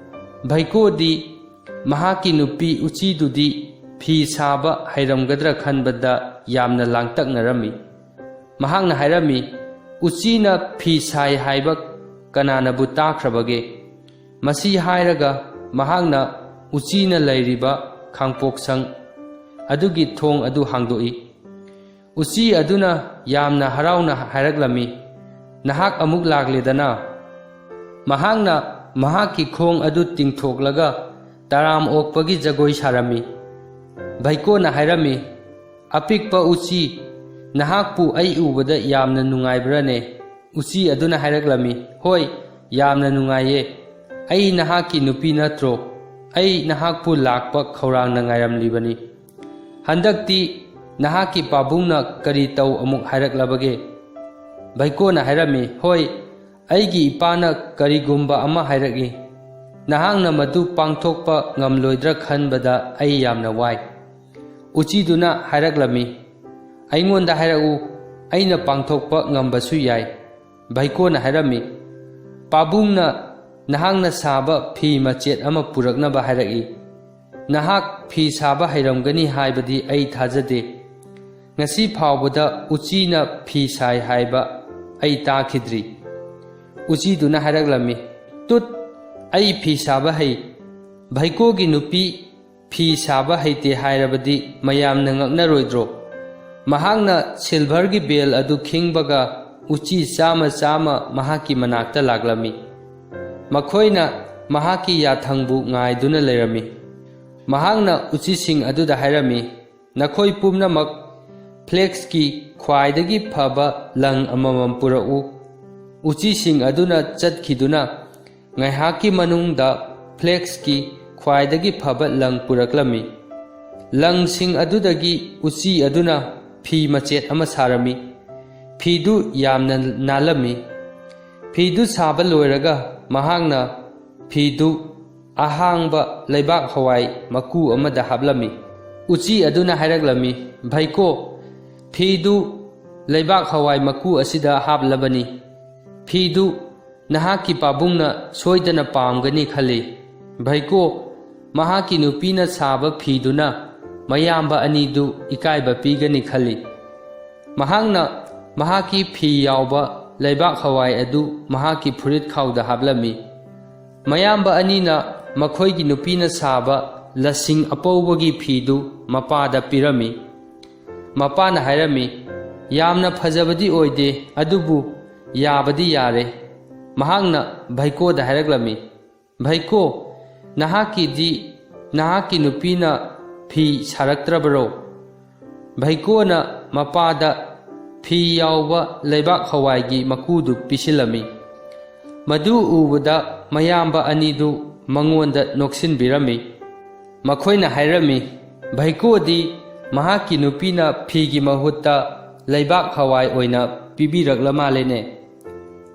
ꯚꯩꯀꯣꯗꯤ ꯃꯍꯥꯛꯀꯤ ꯅꯨꯄꯤ ꯎꯆꯤꯗꯨꯗꯤ ꯐꯤ ꯁꯥꯕ ꯍꯩꯔꯝꯒꯗ꯭ꯔꯥ ꯈꯟꯕꯗ ꯌꯥꯝꯅ ꯂꯥꯡꯇꯛꯅꯔꯝꯃꯤ꯫ ꯃꯍꯥꯛꯅ ꯍꯥꯏꯔꯝꯃꯤ, "ꯎꯆꯤꯅ ꯐꯤ ꯁꯥꯏ ꯍꯥꯏꯕ ꯀꯅꯥꯅꯕꯨ ꯇꯥꯈ꯭ꯔꯕꯒꯦ?" ꯃꯁꯤ ꯍꯥꯏꯔꯒ ꯃꯍꯥꯛꯅ ꯎꯆꯤꯅ ꯂꯩꯔꯤꯕ ꯈꯥꯡꯄꯣꯛꯁꯪ ꯑꯗꯨꯒꯤ ꯊꯣꯡ ꯑꯗꯨ ꯍꯥꯡꯗꯣꯛꯏ꯫ ꯎꯆꯤ ꯑꯗꯨꯅ ꯌꯥꯝꯅ ꯍꯔꯥꯎꯅ ꯍꯥꯏꯔꯛꯂꯝꯃꯤ, "ꯅꯍꯥꯛ ꯑꯃꯨꯛ ꯂꯥꯛꯂꯦꯗꯅ?" ꯃꯍꯥꯛꯅ ꯃꯍꯥꯛꯀꯤ ꯈꯣꯡ ꯑꯗꯨ ꯇꯤꯡꯊꯣꯛꯂꯒ ꯇꯔꯥꯝ ꯑꯣꯛꯄꯒꯤ ꯖꯒꯣꯏ ꯁꯥꯔꯝꯃꯤ꯫ ꯚꯩꯀꯣꯅ ꯍꯥꯏꯔꯝꯃꯤ, "ꯑꯄꯤꯛꯄ ꯎꯆꯤ, ꯅꯍꯥꯛꯄꯨ ꯑꯩ ꯎꯕꯗ ꯌꯥꯝꯅ ꯅꯨꯡꯉꯥꯏꯕ꯭ꯔꯥꯅꯦ?" ꯎꯆꯤ ꯑꯗꯨꯅ ꯍꯥꯏꯔꯛꯂꯝꯃꯤ, "ꯍꯣꯏ, ꯌꯥꯝꯅ ꯅꯨꯡꯉꯥꯏꯌꯦ꯫ ꯑꯩ ꯅꯍꯥꯛꯀꯤ ꯅꯨꯄꯤ ꯅꯠꯇ꯭ꯔꯣ? ꯑꯩ ꯅꯍꯥꯛꯄꯨ ꯂꯥꯛꯄ ꯈꯧꯔꯥꯡꯅ ꯉꯥꯏꯔꯝꯂꯤꯕꯅꯤ꯫ ꯍꯟꯗꯛꯇꯤ ꯅꯍꯥꯛꯀꯤ ꯄꯥꯕꯨꯡꯅ ꯀꯔꯤ ꯇꯧ ꯑꯃꯨꯛ ꯍꯥꯏꯔꯛꯂꯕꯒꯦ?" ꯚꯩꯀꯣꯅ ꯍꯥꯏꯔꯝꯃꯤ, "ꯍꯣꯏ, ꯑꯩꯒꯤ ꯏꯄꯥꯅ ꯀꯔꯤꯒꯨꯝꯕ ꯑꯃ ꯍꯥꯏꯔꯛꯏ꯫ ꯅꯍꯥꯛꯅ ꯃꯗꯨ ꯄꯥꯡꯊꯣꯛꯄ ꯉꯝꯂꯣꯏꯗ꯭ꯔꯥ ꯈꯟꯕꯗ ꯑꯩ ꯌꯥꯝꯅ ꯋꯥꯏ꯫" ꯎꯆꯤꯗꯨꯅ ꯍꯥꯏꯔꯛꯂꯝꯃꯤ, "ꯑꯩꯉꯣꯟꯗ ꯍꯥꯏꯔꯛꯎ, ꯑꯩꯅ ꯄꯥꯡꯊꯣꯛꯄ ꯉꯝꯕꯁꯨ ꯌꯥꯏ꯫" ꯚꯩꯀꯣꯅ ꯍꯥꯏꯔꯝꯃꯤ, "ꯄꯥꯕꯨꯡꯅ ꯅꯍꯥꯛꯅ ꯁꯥꯕ ꯐꯤ ꯃꯆꯦꯠ ꯑꯃ ꯄꯨꯔꯛꯅꯕ ꯍꯥꯏꯔꯛꯏ꯫ ꯅꯍꯥꯛ ꯐꯤ ꯁꯥꯕ ꯍꯩꯔꯝꯒꯅꯤ ꯍꯥꯏꯕꯗꯤ ꯑꯩ ꯊꯥꯖꯗꯦ꯫ ꯉꯁꯤ ꯐꯥꯎꯕꯗ ꯎꯆꯤꯅ ꯐꯤ ꯁꯥꯏ ꯍꯥꯏꯕ ꯑꯩ ꯇꯥꯈꯤꯗ꯭ꯔꯤ꯫" ꯎꯆꯤꯗꯨꯅ ꯍꯥꯏꯔꯛꯂꯝꯃꯤ, "ꯇꯨꯠ! ꯑꯩ ꯐꯤ ꯁꯥꯕ ꯍꯩ꯫ ꯚꯩꯀꯣꯒꯤ ꯅꯨꯄꯤ ꯐꯤ ꯁꯥꯕ ꯍꯩꯇꯦ ꯍꯥꯏꯔꯕꯗꯤ ꯃꯌꯥꯝꯅ ꯉꯛꯅꯔꯣꯏꯗ꯭ꯔꯣ?" ꯃꯍꯥꯛꯅ ꯁꯤꯜꯚꯔꯒꯤ ꯕꯦꯜ ꯑꯗꯨ ꯈꯤꯡꯕꯒ ꯎꯆꯤ ꯆꯥꯝꯃ ꯆꯥꯝꯃ ꯃꯍꯥꯛꯀꯤ ꯃꯅꯥꯛꯇ ꯂꯥꯛꯂꯝꯃꯤ꯫ ꯃꯈꯣꯏꯅ ꯃꯍꯥꯛꯀꯤ ꯌꯥꯊꯪꯕꯨ ꯉꯥꯏꯗꯨꯅ ꯂꯩꯔꯝꯃꯤ꯫ ꯃꯍꯥꯛꯅ ꯎꯆꯤꯁꯤꯡ ꯑꯗꯨꯗ ꯍꯥꯏꯔꯝꯃꯤ, "ꯅꯈꯣꯏ ꯄꯨꯝꯅꯃꯛ ꯐ꯭ꯂꯦꯛꯁꯀꯤ ꯈ꯭ꯋꯥꯏꯗꯒꯤ ꯐꯕ ꯂꯪ ꯑꯃꯃꯝ ꯄꯨꯔꯛꯎ꯫" ꯎꯆꯤꯁꯤꯡ ꯑꯗꯨꯅ ꯆꯠꯈꯤꯗꯨꯅ ꯉꯥꯏꯍꯥꯛꯀꯤ ꯃꯅꯨꯡꯗ ꯐ꯭ꯂꯦꯛꯁꯀꯤ ꯈ꯭ꯋꯥꯏꯗꯒꯤ ꯐꯕ ꯂꯪ ꯄꯨꯔꯛꯂꯝꯃꯤ꯫ ꯂꯪꯁꯤꯡ ꯑꯗꯨꯗꯒꯤ ꯎꯆꯤ ꯑꯗꯨꯅ ꯐꯤ ꯃꯆꯦꯠ ꯑꯃ ꯁꯥꯔꯝꯃꯤ꯫ ꯐꯤꯗꯨ ꯌꯥꯝꯅ ꯅꯥꯜꯂꯝꯃꯤ꯫ ꯐꯤꯗꯨ ꯁꯥꯕ ꯂꯣꯏꯔꯒ ꯃꯍꯥꯛꯅ ꯐꯤꯗꯨ ꯑꯍꯥꯡꯕ ꯂꯩꯕꯥꯛ ꯍꯋꯥꯏ ꯃꯀꯨ ꯑꯃꯗ ꯍꯥꯞꯂꯝꯃꯤ꯫ ꯎꯆꯤ ꯑꯗꯨꯅ ꯍꯥꯏꯔꯛꯂꯝꯃꯤ, "ꯚꯩꯀꯣ, ꯐꯤꯗꯨ ꯂꯩꯕꯥꯛ ꯍꯋꯥꯏ ꯃꯀꯨ ꯑꯁꯤꯗ ꯍꯥꯞꯂꯕꯅꯤ꯫ ꯐꯤꯗꯨ ꯅꯍꯥꯛꯀꯤ ꯄꯥꯕꯨꯡꯅ ꯁꯣꯏꯗꯅ ꯄꯥꯝꯒꯅꯤ ꯈꯜꯂꯤ꯫ ꯚꯩꯀꯣ, ꯃꯍꯥꯛꯀꯤ ꯅꯨꯄꯤꯅ ꯁꯥꯕ ꯐꯤꯗꯨꯅ ꯃꯌꯥꯝꯕ ꯑꯅꯤꯗꯨ ꯏꯀꯥꯏꯕ ꯄꯤꯒꯅꯤ ꯈꯜꯂꯤ꯫ ꯃꯍꯥꯛꯅ ꯃꯍꯥꯛꯀꯤ ꯐꯤ ꯌꯥꯎꯕ ꯂꯩꯕꯥꯛ ꯍꯋꯥꯏ ꯑꯗꯨ ꯃꯍꯥꯛꯀꯤ ꯐꯨꯔꯤꯠ ꯈꯥꯎꯗ ꯍꯥꯞꯂꯝꯃꯤ꯫ ꯃꯌꯥꯝꯕ ꯑꯅꯤꯅ ꯃꯈꯣꯏꯒꯤ ꯅꯨꯄꯤꯅ ꯁꯥꯕ ꯂꯁꯤꯡ ꯑꯄꯧꯕꯒꯤ ꯐꯤꯗꯨ ꯃꯄꯥꯗ ꯄꯤꯔꯝꯃꯤ꯫ ꯃꯄꯥꯅ ꯍꯥꯏꯔꯝꯃꯤ, "ꯌꯥꯝꯅ ꯐꯖꯕꯗꯤ ꯑꯣꯏꯗꯦ, ꯑꯗꯨꯕꯨ ꯌꯥꯕꯗꯤ ꯌꯥꯔꯦ꯫" ꯃꯍꯥꯛꯅ ꯚꯩꯀꯣꯗ ꯍꯥꯏꯔꯛꯂꯝꯃꯤ, "ꯚꯩꯀꯣ, ꯅꯍꯥꯛꯀꯤꯗꯤ ꯅꯍꯥꯛꯀꯤ ꯅꯨꯄꯤꯅ ꯐꯤ ꯁꯥꯔꯛꯇ꯭ꯔꯕꯔꯣ?" ꯚꯩꯀꯣꯅ ꯃꯄꯥꯗ ꯐꯤ ꯌꯥꯎꯕ ꯂꯩꯕꯥꯛ ꯍꯋꯥꯏꯒꯤ ꯃꯀꯨꯗꯨ ꯄꯤꯁꯤꯜꯂꯝꯃꯤ꯫ ꯃꯗꯨ ꯎꯕꯗ ꯃꯌꯥꯝꯕ ꯑꯅꯤꯗꯨ ꯃꯉꯣꯟꯗ ꯅꯣꯛꯁꯤꯟꯕꯤꯔꯝꯃꯤ꯫ ꯃꯈꯣꯏꯅ ꯍꯥꯏꯔꯝꯃꯤ, "ꯚꯩꯀꯣꯗꯤ ꯃꯍꯥꯛꯀꯤ ꯅꯨꯄꯤꯅ ꯐꯤꯒꯤ ꯃꯍꯨꯠꯇ ꯂꯩꯕꯥꯛ ꯍꯋꯥꯏ ꯑꯣꯏꯅ ꯄꯤꯕꯤꯔꯛꯂ ꯃꯥꯜꯂꯦꯅꯦ꯫"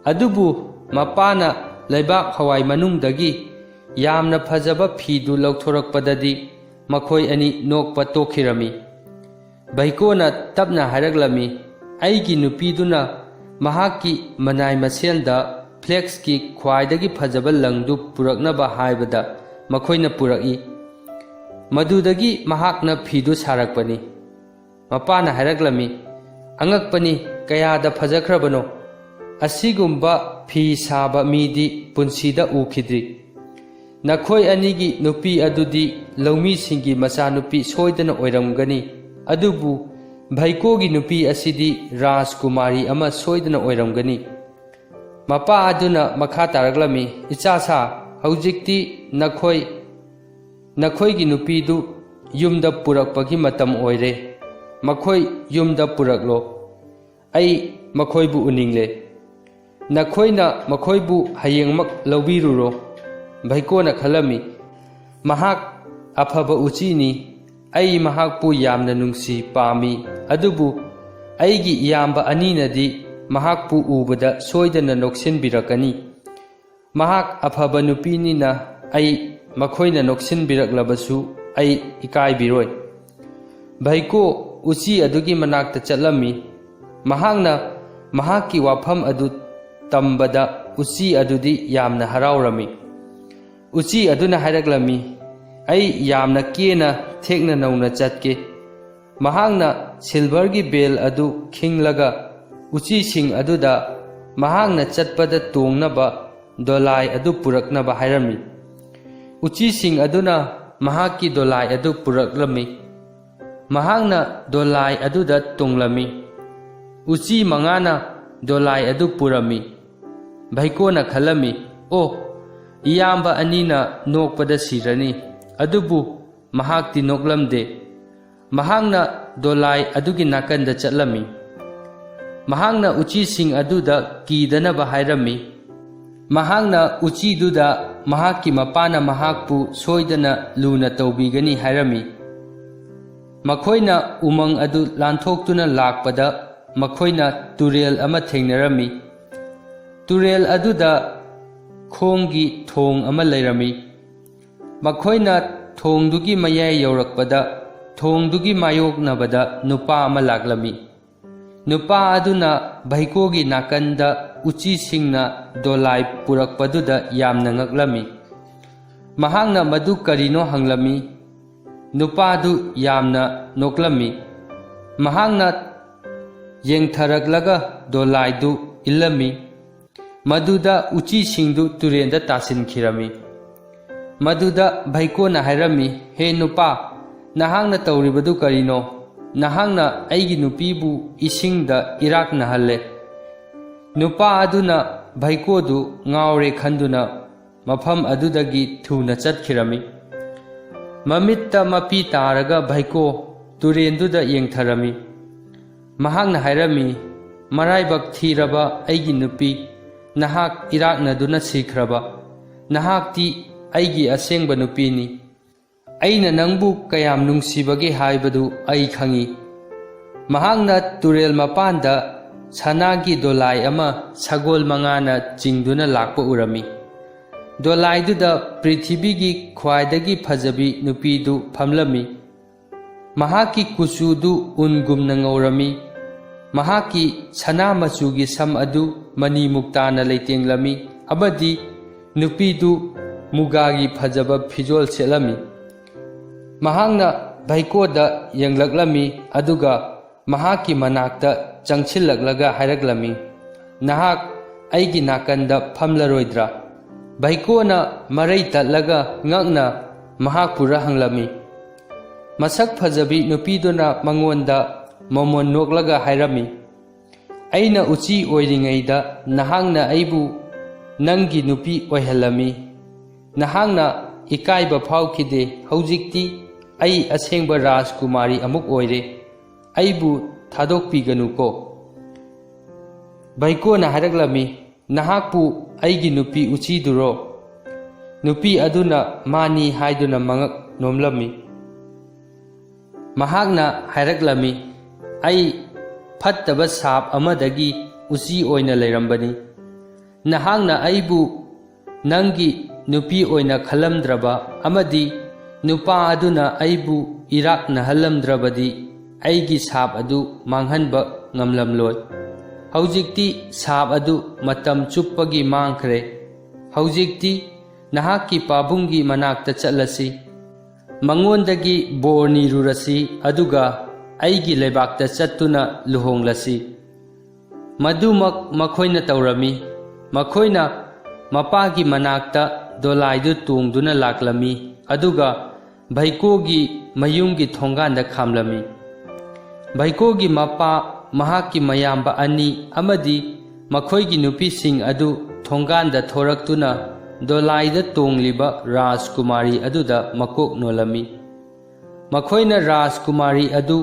ꯑꯗꯨꯕꯨ ꯃꯄꯥꯅ ꯂꯩꯕꯥꯛ ꯍꯋꯥꯏ ꯃꯅꯨꯡꯗꯒꯤ ꯌꯥꯝꯅ ꯐꯖꯕ ꯐꯤꯗꯨ ꯂꯧꯊꯣꯔꯛꯄꯗꯗꯤ ꯃꯈꯣꯏ ꯑꯅꯤ ꯅꯣꯛꯄ ꯇꯣꯛꯈꯤꯔꯝꯃꯤ꯫ ꯚꯩꯀꯣꯅ ꯇꯞꯅ ꯍꯥꯏꯔꯛꯂꯝꯃꯤ, "ꯑꯩꯒꯤ ꯅꯨꯄꯤꯗꯨꯅ ꯃꯍꯥꯛꯀꯤ ꯃꯅꯥꯏ ꯃꯁꯦꯟꯗ ꯐ꯭ꯂꯦꯛꯁꯀꯤ ꯈ꯭ꯋꯥꯏꯗꯒꯤ ꯐꯖꯕ ꯂꯪꯗꯨ ꯄꯨꯔꯛꯅꯕ ꯍꯥꯏꯕꯗ ꯃꯈꯣꯏꯅ ꯄꯨꯔꯛꯏ꯫ ꯃꯗꯨꯗꯒꯤ ꯃꯍꯥꯛꯅ ꯐꯤꯗꯨ ꯁꯥꯔꯛꯄꯅꯤ꯫" ꯃꯄꯥꯅ ꯍꯥꯏꯔꯛꯂꯝꯃꯤ, "ꯑꯉꯛꯄꯅꯤ, ꯀꯌꯥꯗ ꯐꯖꯈ꯭ꯔꯕꯅꯣ! ꯑꯁꯤꯒꯨꯝꯕ ꯐꯤ ꯁꯥꯕ ꯃꯤꯗꯤ ꯄꯨꯟꯁꯤꯗ ꯎꯈꯤꯗ꯭ꯔꯤ꯫ ꯅꯈꯣꯏ ꯑꯅꯤꯒꯤ ꯅꯨꯄꯤ ꯑꯗꯨꯗꯤ ꯂꯧꯃꯤꯁꯤꯡꯒꯤ ꯃꯆꯥꯅꯨꯄꯤ ꯁꯣꯏꯗꯅ ꯑꯣꯏꯔꯝꯒꯅꯤ, ꯑꯗꯨꯕꯨ ꯚꯩꯀꯣꯒꯤ ꯅꯨꯄꯤ ꯑꯁꯤꯗꯤ ꯔꯥꯖꯀꯨꯃꯥꯔꯤ ꯑꯃ ꯁꯣꯏꯗꯅ ꯑꯣꯏꯔꯝꯒꯅꯤ꯫" ꯃꯄꯥ ꯑꯗꯨꯅ ꯃꯈꯥ ꯇꯥꯔꯛꯂꯝꯃꯤ, "ꯏꯆꯥꯁꯥ, ꯍꯧꯖꯤꯛꯇꯤ ꯅꯈꯣꯏ, ꯅꯈꯣꯏꯒꯤ ꯅꯨꯄꯤꯗꯨ ꯌꯨꯝꯗ ꯄꯨꯔꯛꯄꯒꯤ ꯃꯇꯝ ꯑꯣꯏꯔꯦ꯫ ꯃꯈꯣꯏ ꯌꯨꯝꯗ ꯄꯨꯔꯛꯂꯣ꯫ ꯑꯩ ꯃꯈꯣꯏꯕꯨ ꯎꯅꯤꯡꯂꯦ꯫ ꯅꯈꯣꯏꯅ ꯃꯈꯣꯏꯕꯨ ꯍꯌꯦꯡꯃꯛ ꯂꯧꯕꯤꯔꯨꯔꯣ꯫" ꯚꯩꯀꯣꯅ ꯈꯜꯂꯝꯃꯤ, "ꯃꯍꯥꯛ ꯑꯐꯕ ꯎꯆꯤꯅꯤ꯫ ꯑꯩ ꯃꯍꯥꯛꯄꯨ ꯌꯥꯝꯅ ꯅꯨꯡꯁꯤ ꯄꯥꯝꯃꯤ, ꯑꯗꯨꯕꯨ ꯑꯩꯒꯤ ꯏꯌꯥꯝꯕ ꯑꯅꯤꯅꯗꯤ ꯃꯍꯥꯛꯄꯨ ꯎꯕꯗ ꯁꯣꯏꯗꯅ ꯅꯣꯛꯁꯤꯟꯕꯤꯔꯛꯀꯅꯤ꯫ ꯃꯍꯥꯛ ꯑꯐꯕ ꯅꯨꯄꯤꯅꯤꯅ ꯑꯩ ꯃꯈꯣꯏꯅ ꯅꯣꯛꯁꯤꯟꯕꯤꯔꯛꯂꯕꯁꯨ ꯑꯩ ꯏꯀꯥꯏꯕꯤꯔꯣꯏ꯫" ꯚꯩꯀꯣ ꯎꯆꯤ ꯑꯗꯨꯒꯤ ꯃꯅꯥꯛꯇ ꯆꯠꯂꯝꯃꯤ꯫ ꯃꯍꯥꯛꯅ ꯃꯍꯥꯛꯀꯤ ꯋꯥꯐꯝ ꯑꯗꯨ ꯇꯝꯕꯗ ꯎꯆꯤ ꯑꯗꯨꯗꯤ ꯌꯥꯝꯅ ꯍꯔꯥꯎꯔꯝꯃꯤ꯫ ꯎꯆꯤ ꯑꯗꯨꯅ ꯍꯥꯏꯔꯛꯂꯝꯃꯤ, "ꯑꯩ ꯌꯥꯝꯅ ꯀꯦꯅ ꯊꯦꯛꯅ ꯅꯧꯅ ꯆꯠꯀꯦ꯫" ꯃꯍꯥꯛꯅ ꯁꯤꯜꯚꯔꯒꯤ ꯕꯦꯜ ꯑꯗꯨ ꯈꯤꯡꯂꯒ ꯎꯆꯤꯁꯤꯡ ꯑꯗꯨꯗ ꯃꯍꯥꯛꯅ ꯆꯠꯄꯗ ꯇꯣꯡꯅꯕ ꯗꯣꯂꯥꯏ ꯑꯗꯨ ꯄꯨꯔꯛꯅꯕ ꯍꯥꯏꯔꯝꯃꯤ꯫ ꯎꯆꯤꯁꯤꯡ ꯑꯗꯨꯅ ꯃꯍꯥꯛꯀꯤ ꯗꯣꯂꯥꯏ ꯑꯗꯨ ꯄꯨꯔꯛꯂꯝꯃꯤ꯫ ꯃꯍꯥꯛꯅ ꯗꯣꯂꯥꯏ ꯑꯗꯨꯗ ꯇꯣꯡꯂꯝꯃꯤ꯫ ꯎꯆꯤ ꯃꯉꯥꯅ ꯗꯣꯂꯥꯏ ꯑꯗꯨ ꯄꯨꯔꯝꯃꯤ꯫ ꯚꯩꯀꯣꯅ ꯈꯜꯂꯝꯃꯤ, "ꯑꯣ, ꯏꯌꯥꯝꯕ ꯑꯅꯤꯅ ꯅꯣꯛꯄꯗ ꯁꯤꯔꯅꯤ꯫" ꯑꯗꯨꯕꯨ ꯃꯍꯥꯛꯇꯤ ꯅꯣꯛꯂꯝꯗꯦ꯫ ꯃꯍꯥꯛꯅ ꯗꯣꯂꯥꯏ ꯑꯗꯨꯒꯤ ꯅꯥꯀꯟꯗ ꯆꯠꯂꯝꯃꯤ꯫ ꯃꯍꯥꯛꯅ ꯎꯆꯤꯁꯤꯡ ꯑꯗꯨꯗ ꯀꯤꯗꯅꯕ ꯍꯥꯏꯔꯝꯃꯤ꯫ ꯃꯍꯥꯛꯅ ꯎꯆꯤꯗꯨꯗ ꯃꯍꯥꯛꯀꯤ ꯃꯄꯥꯅ ꯃꯍꯥꯛꯄꯨ ꯁꯣꯏꯗꯅ ꯂꯨꯅ ꯇꯧꯕꯤꯒꯅꯤ ꯍꯥꯏꯔꯝꯃꯤ꯫ ꯃꯈꯣꯏꯅ ꯎꯃꯪ ꯑꯗꯨ ꯂꯥꯟꯊꯣꯛꯇꯨꯅ ꯂꯥꯛꯄꯗ ꯃꯈꯣꯏꯅ ꯇꯨꯔꯦꯜ ꯑꯃ ꯊꯦꯡꯅꯔꯝꯃꯤ꯫ ꯇꯨꯔꯦꯜ ꯑꯗꯨꯗ ꯈꯣꯡꯒꯤ ꯊꯣꯡ ꯑꯃ ꯂꯩꯔꯝꯃꯤ꯫ ꯃꯈꯣꯏꯅ ꯊꯣꯡꯗꯨꯒꯤ ꯃꯌꯥꯏ ꯌꯧꯔꯛꯄꯗ, ꯊꯣꯡꯗꯨꯒꯤ ꯃꯥꯌꯣꯛꯅꯕꯗ ꯅꯨꯄꯥ ꯑꯃ ꯂꯥꯛꯂꯝꯃꯤ꯫ ꯅꯨꯄꯥ ꯑꯗꯨꯅ ꯚꯩꯀꯣꯒꯤ ꯅꯥꯀꯟꯗ ꯎꯆꯤꯁꯤꯡꯅ ꯗꯣꯂꯥꯏ ꯄꯨꯔꯛꯄꯗꯨꯗ ꯌꯥꯝꯅ ꯉꯛꯂꯝꯃꯤ꯫ ꯃꯍꯥꯛꯅ ꯃꯗꯨ ꯀꯔꯤꯅꯣ ꯍꯪꯂꯝꯃꯤ꯫ ꯅꯨꯄꯥꯗꯨ ꯌꯥꯝꯅ ꯅꯣꯛꯂꯝꯃꯤ꯫ ꯃꯍꯥꯛꯅ ꯌꯦꯡꯊꯔꯛꯂꯒ ꯗꯣꯂꯥꯏꯗꯨ ꯏꯜꯂꯝꯃꯤ꯫ ꯃꯗꯨꯗ ꯎꯆꯤꯁꯤꯡꯗꯨ ꯇꯨꯔꯦꯟꯗ ꯇꯥꯁꯤꯟꯈꯤꯔꯝꯃꯤ꯫ ꯃꯗꯨꯗ ꯚꯩꯀꯣꯅ ꯍꯥꯏꯔꯝꯃꯤ, "ꯍꯦ ꯅꯨꯄꯥ, ꯅꯍꯥꯛꯅ ꯇꯧꯔꯤꯕꯗꯨ ꯀꯔꯤꯅꯣ? ꯅꯍꯥꯛꯅ ꯑꯩꯒꯤ ꯅꯨꯄꯤꯕꯨ ꯏꯁꯤꯡꯗ ꯏꯔꯥꯛꯅꯍꯜꯂꯦ꯫" ꯅꯨꯄꯥ ꯑꯗꯨꯅ ꯚꯩꯀꯣꯗꯨ ꯉꯥꯎꯔꯦ ꯈꯟꯗꯨꯅ ꯃꯐꯝ ꯑꯗꯨꯗꯒꯤ ꯊꯨꯅ ꯆꯠꯈꯤꯔꯝꯃꯤ꯫ ꯃꯃꯤꯠꯇ ꯃꯄꯤ ꯇꯥꯔꯒ ꯚꯩꯀꯣ ꯇꯨꯔꯦꯟꯗꯨꯗ ꯌꯦꯡꯊꯔꯝꯃꯤ꯫ ꯃꯍꯥꯛꯅ ꯍꯥꯏꯔꯝꯃꯤ, "ꯃꯔꯥꯏꯕꯛ ꯊꯤꯔꯕ ꯑꯩꯒꯤ ꯅꯨꯄꯤ, ꯅꯍꯥꯛ ꯏꯔꯥꯛꯅꯗꯨꯅ ꯁꯤꯈ꯭ꯔꯕ꯫ ꯅꯍꯥꯛꯇꯤ ꯑꯩꯒꯤ ꯑꯁꯦꯡꯕ ꯅꯨꯄꯤꯅꯤ꯫ ꯑꯩꯅ ꯅꯪꯕꯨ ꯀꯌꯥꯝ ꯅꯨꯡꯁꯤꯕꯒꯦ ꯍꯥꯏꯕꯗꯨ ꯑꯩ ꯈꯪꯏ꯫" ꯃꯍꯥꯛꯅ ꯇꯨꯔꯦꯜ ꯃꯄꯥꯟꯗ ꯁꯅꯥꯒꯤ ꯗꯣꯂꯥꯏ ꯑꯃ ꯁꯒꯣꯜ ꯃꯉꯥꯅ ꯆꯤꯡꯗꯨꯅ ꯂꯥꯛꯄ ꯎꯔꯝꯃꯤ꯫ ꯗꯣꯂꯥꯏꯗꯨꯗ ꯄ꯭ꯔꯤꯊꯤꯕꯤꯒꯤ ꯈ꯭ꯋꯥꯏꯗꯒꯤ ꯐꯖꯕꯤ ꯅꯨꯄꯤꯗꯨ ꯐꯝꯂꯝꯃꯤ꯫ ꯃꯍꯥꯛꯀꯤ ꯀꯨꯆꯨꯗꯨ ꯎꯟꯒꯨꯝꯅ ꯉꯧꯔꯝꯃꯤ꯫ ꯃꯍꯥꯛꯀꯤ ꯁꯅꯥ ꯃꯆꯨꯒꯤ ꯁꯝ ꯑꯗꯨ ꯃꯅꯤ ꯃꯨꯛꯇꯥꯅ ꯂꯩꯇꯦꯡꯂꯝꯃꯤ ꯑꯃꯗꯤ ꯅꯨꯄꯤꯗꯨ ꯃꯨꯒꯥꯒꯤ ꯐꯖꯕ ꯐꯤꯖꯣꯜ ꯁꯦꯠꯂꯝꯃꯤ꯫ ꯃꯍꯥꯛꯅ ꯚꯩꯀꯣꯗ ꯌꯦꯡꯂꯛꯂꯝꯃꯤ, ꯑꯗꯨꯒ ꯃꯍꯥꯛꯀꯤ ꯃꯅꯥꯛꯇ ꯆꯪꯁꯤꯜꯂꯛꯂꯒ ꯍꯥꯏꯔꯛꯂꯝꯃꯤ, "ꯅꯍꯥꯛ ꯑꯩꯒꯤ ꯅꯥꯀꯟꯗ ꯐꯝꯂꯔꯣꯏꯗ꯭ꯔꯥ?" ꯚꯩꯀꯣꯅ ꯃꯔꯩ ꯇꯠꯂꯒ ꯉꯛꯅ ꯃꯍꯥꯛꯄꯨꯔ ꯍꯪꯂꯝꯃꯤ꯫ ꯃꯁꯛ ꯐꯖꯕꯤ ꯅꯨꯄꯤꯗꯨꯅ ꯃꯉꯣꯟꯗ ꯃꯃꯣꯟ ꯅꯣꯛꯂꯒ ꯍꯥꯏꯔꯝꯃꯤ, "ꯑꯩꯅ ꯎꯆꯤ ꯑꯣꯏꯔꯤꯉꯩꯗ ꯅꯍꯥꯛꯅ ꯑꯩꯕꯨ ꯅꯪꯒꯤ ꯅꯨꯄꯤ ꯑꯣꯏꯍꯜꯂꯝꯃꯤ꯫ ꯅꯍꯥꯛꯅ ꯏꯀꯥꯏꯕ ꯐꯥꯎꯈꯤꯗꯦ꯫ ꯍꯧꯖꯤꯛꯇꯤ ꯑꯩ ꯑꯁꯦꯡꯕ ꯔꯥꯖꯀꯨꯃꯥꯔꯤ ꯑꯃꯨꯛ ꯑꯣꯏꯔꯦ꯫ ꯑꯩꯕꯨ ꯊꯥꯗꯣꯛꯄꯤꯒꯅꯨꯀꯣ꯫" ꯚꯩꯀꯣꯅ ꯍꯥꯏꯔꯛꯂꯝꯃꯤ, "ꯅꯍꯥꯛꯄꯨ ꯑꯩꯒꯤ ꯅꯨꯄꯤ ꯎꯆꯤꯗꯨꯔꯣ?" ꯅꯨꯄꯤ ꯑꯗꯨꯅ ꯃꯥꯅꯤ ꯍꯥꯏꯗꯨꯅ ꯃꯉꯛ ꯅꯣꯝꯂꯝꯃꯤ꯫ ꯃꯍꯥꯛꯅ ꯍꯥꯏꯔꯛꯂꯝꯃꯤ, "ꯑꯩ ꯐꯠꯇꯕ ꯁꯥꯞ ꯑꯃꯗꯒꯤ ꯎꯆꯤ ꯑꯣꯏꯅ ꯂꯩꯔꯝꯕꯅꯤ꯫ ꯅꯍꯥꯛꯅ ꯑꯩꯕꯨ ꯅꯪꯒꯤ ꯅꯨꯄꯤ ꯑꯣꯏꯅ ꯈꯜꯂꯝꯗ꯭ꯔꯕ ꯑꯃꯗꯤ ꯅꯨꯄꯥ ꯑꯗꯨꯅ ꯑꯩꯕꯨ ꯏꯔꯥꯛꯅꯍꯜꯂꯝꯗ꯭ꯔꯕꯗꯤ ꯑꯩꯒꯤ ꯁꯥꯞ ꯑꯗꯨ ꯃꯥꯡꯍꯟꯕ ꯉꯝꯂꯝꯂꯣꯏ꯫ ꯍꯧꯖꯤꯛꯇꯤ ꯁꯥꯞ ꯑꯗꯨ ꯃꯇꯝ ꯆꯨꯞꯄꯒꯤ ꯃꯥꯡꯈ꯭ꯔꯦ꯫ ꯍꯧꯖꯤꯛꯇꯤ ꯅꯍꯥꯛꯀꯤ ꯄꯥꯕꯨꯡꯒꯤ ꯃꯅꯥꯛꯇ ꯆꯠꯂꯁꯤ꯫ ꯃꯉꯣꯟꯗꯒꯤ ꯕꯣꯔ ꯅꯤꯔꯨꯔꯁꯤ, ꯑꯗꯨꯒ ꯑꯩꯒꯤ ꯂꯩꯕꯥꯛꯇ ꯆꯠꯇꯨꯅ ꯂꯨꯍꯣꯡꯂꯁꯤ꯫" ꯃꯗꯨꯃꯛ ꯃꯈꯣꯏꯅ ꯇꯧꯔꯝꯃꯤ꯫ ꯃꯈꯣꯏꯅ ꯃꯄꯥꯒꯤ ꯃꯅꯥꯛꯇ ꯗꯣꯂꯥꯏꯗꯨ ꯇꯣꯡꯗꯨꯅ ꯂꯥꯛꯂꯝꯃꯤ, ꯑꯗꯨꯒ ꯚꯩꯀꯣꯒꯤ ꯃꯌꯨꯝꯒꯤ ꯊꯣꯡꯒꯥꯟꯗ ꯈꯥꯝꯂꯝꯃꯤ꯫ ꯚꯩꯀꯣꯒꯤ ꯃꯄꯥ, ꯃꯍꯥꯛꯀꯤ ꯃꯌꯥꯝꯕ ꯑꯅꯤ ꯑꯃꯗꯤ ꯃꯈꯣꯏꯒꯤ ꯅꯨꯄꯤꯁꯤꯡ ꯑꯗꯨ ꯊꯣꯡꯒꯥꯟꯗ ꯊꯣꯔꯛꯇꯨꯅ ꯗꯣꯂꯥꯏꯗ ꯇꯣꯡꯂꯤꯕ ꯔꯥꯖꯀꯨꯃꯥꯔꯤ ꯑꯗꯨꯗ ꯃꯀꯣꯛ ꯅꯣꯜꯂꯝꯃꯤ꯫ ꯃꯈꯣꯏꯅ ꯔꯥꯖꯀꯨꯃꯥꯔꯤ ꯑꯗꯨ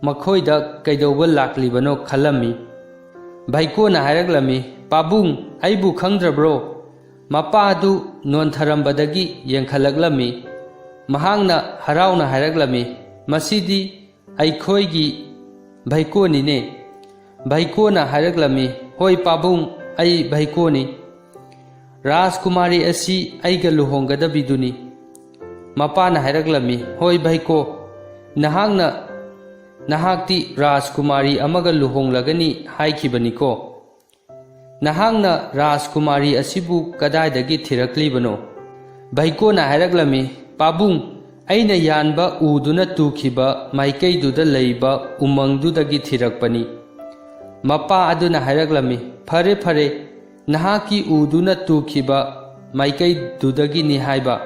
ꯃꯈꯣꯏꯗ ꯀꯩꯗꯧꯕ ꯂꯥꯛꯂꯤꯕꯅꯣ ꯈꯜꯂꯝꯃꯤ꯫ ꯚꯩꯀꯣꯅ ꯍꯥꯏꯔꯛꯂꯝꯃꯤ, "ꯄꯥꯕꯨꯡ, ꯑꯩꯕꯨ ꯈꯪꯗ꯭ꯔꯕ꯭ꯔꯣ?" ꯃꯄꯥꯗꯨ ꯅꯣꯟꯊꯔꯝꯕꯗꯒꯤ ꯌꯦꯡꯈꯠꯂꯛꯂꯝꯃꯤ꯫ ꯃꯍꯥꯛꯅ ꯍꯔꯥꯎꯅ ꯍꯥꯏꯔꯛꯂꯝꯃꯤ, "ꯃꯁꯤꯗꯤ ꯑꯩꯈꯣꯏꯒꯤ ꯚꯩꯀꯣꯅꯤꯅꯦ꯫" ꯚꯩꯀꯣꯅ ꯍꯥꯏꯔꯛꯂꯝꯃꯤ, "ꯍꯣꯏ ꯄꯥꯕꯨꯡ, ꯑꯩ ꯚꯩꯀꯣꯅꯤ꯫ ꯔꯥꯖꯀꯨꯃꯥꯔꯤ ꯑꯁꯤ ꯑꯩꯒ ꯂꯨꯍꯣꯡꯒꯗꯕꯤꯗꯨꯅꯤ꯫" ꯃꯄꯥꯅ ꯍꯥꯏꯔꯛꯂꯝꯃꯤ, "ꯍꯣꯏ ꯚꯩꯀꯣ, ꯅꯍꯥꯛꯅ ꯅꯍꯥꯛꯇꯤ ꯔꯥꯖꯀꯨꯃꯥꯔꯤ ꯑꯃꯒ ꯂꯨꯍꯣꯡꯂꯒꯅꯤ ꯍꯥꯏꯈꯤꯕꯅꯤꯀꯣ꯫ ꯅꯍꯥꯛꯅ ꯔꯥꯖꯀꯨꯃꯥꯔꯤ ꯑꯁꯤꯕꯨ ꯀꯗꯥꯏꯗꯒꯤ ꯊꯤꯔꯛꯂꯤꯕꯅꯣ?" ꯚꯩꯀꯣꯅ ꯍꯥꯏꯔꯛꯂꯝꯃꯤ, "ꯄꯥꯕꯨꯡ, ꯑꯩꯅ ꯌꯥꯟꯕ ꯎꯗꯨꯅ ꯇꯨꯈꯤꯕ ꯃꯥꯏꯀꯩꯗꯨꯗ ꯂꯩꯕ ꯎꯃꯪꯗꯨꯗꯒꯤ ꯊꯤꯔꯛꯄꯅꯤ꯫" ꯃꯄꯥ ꯑꯗꯨꯅ ꯍꯥꯏꯔꯛꯂꯝꯃꯤ, "ꯐꯔꯦ, ꯐꯔꯦ, ꯅꯍꯥꯛꯀꯤ ꯎꯗꯨꯅ ꯇꯨꯈꯤꯕ ꯃꯥꯏꯀꯩꯗꯨꯗꯒꯤꯅꯤ ꯍꯥꯏꯕ꯫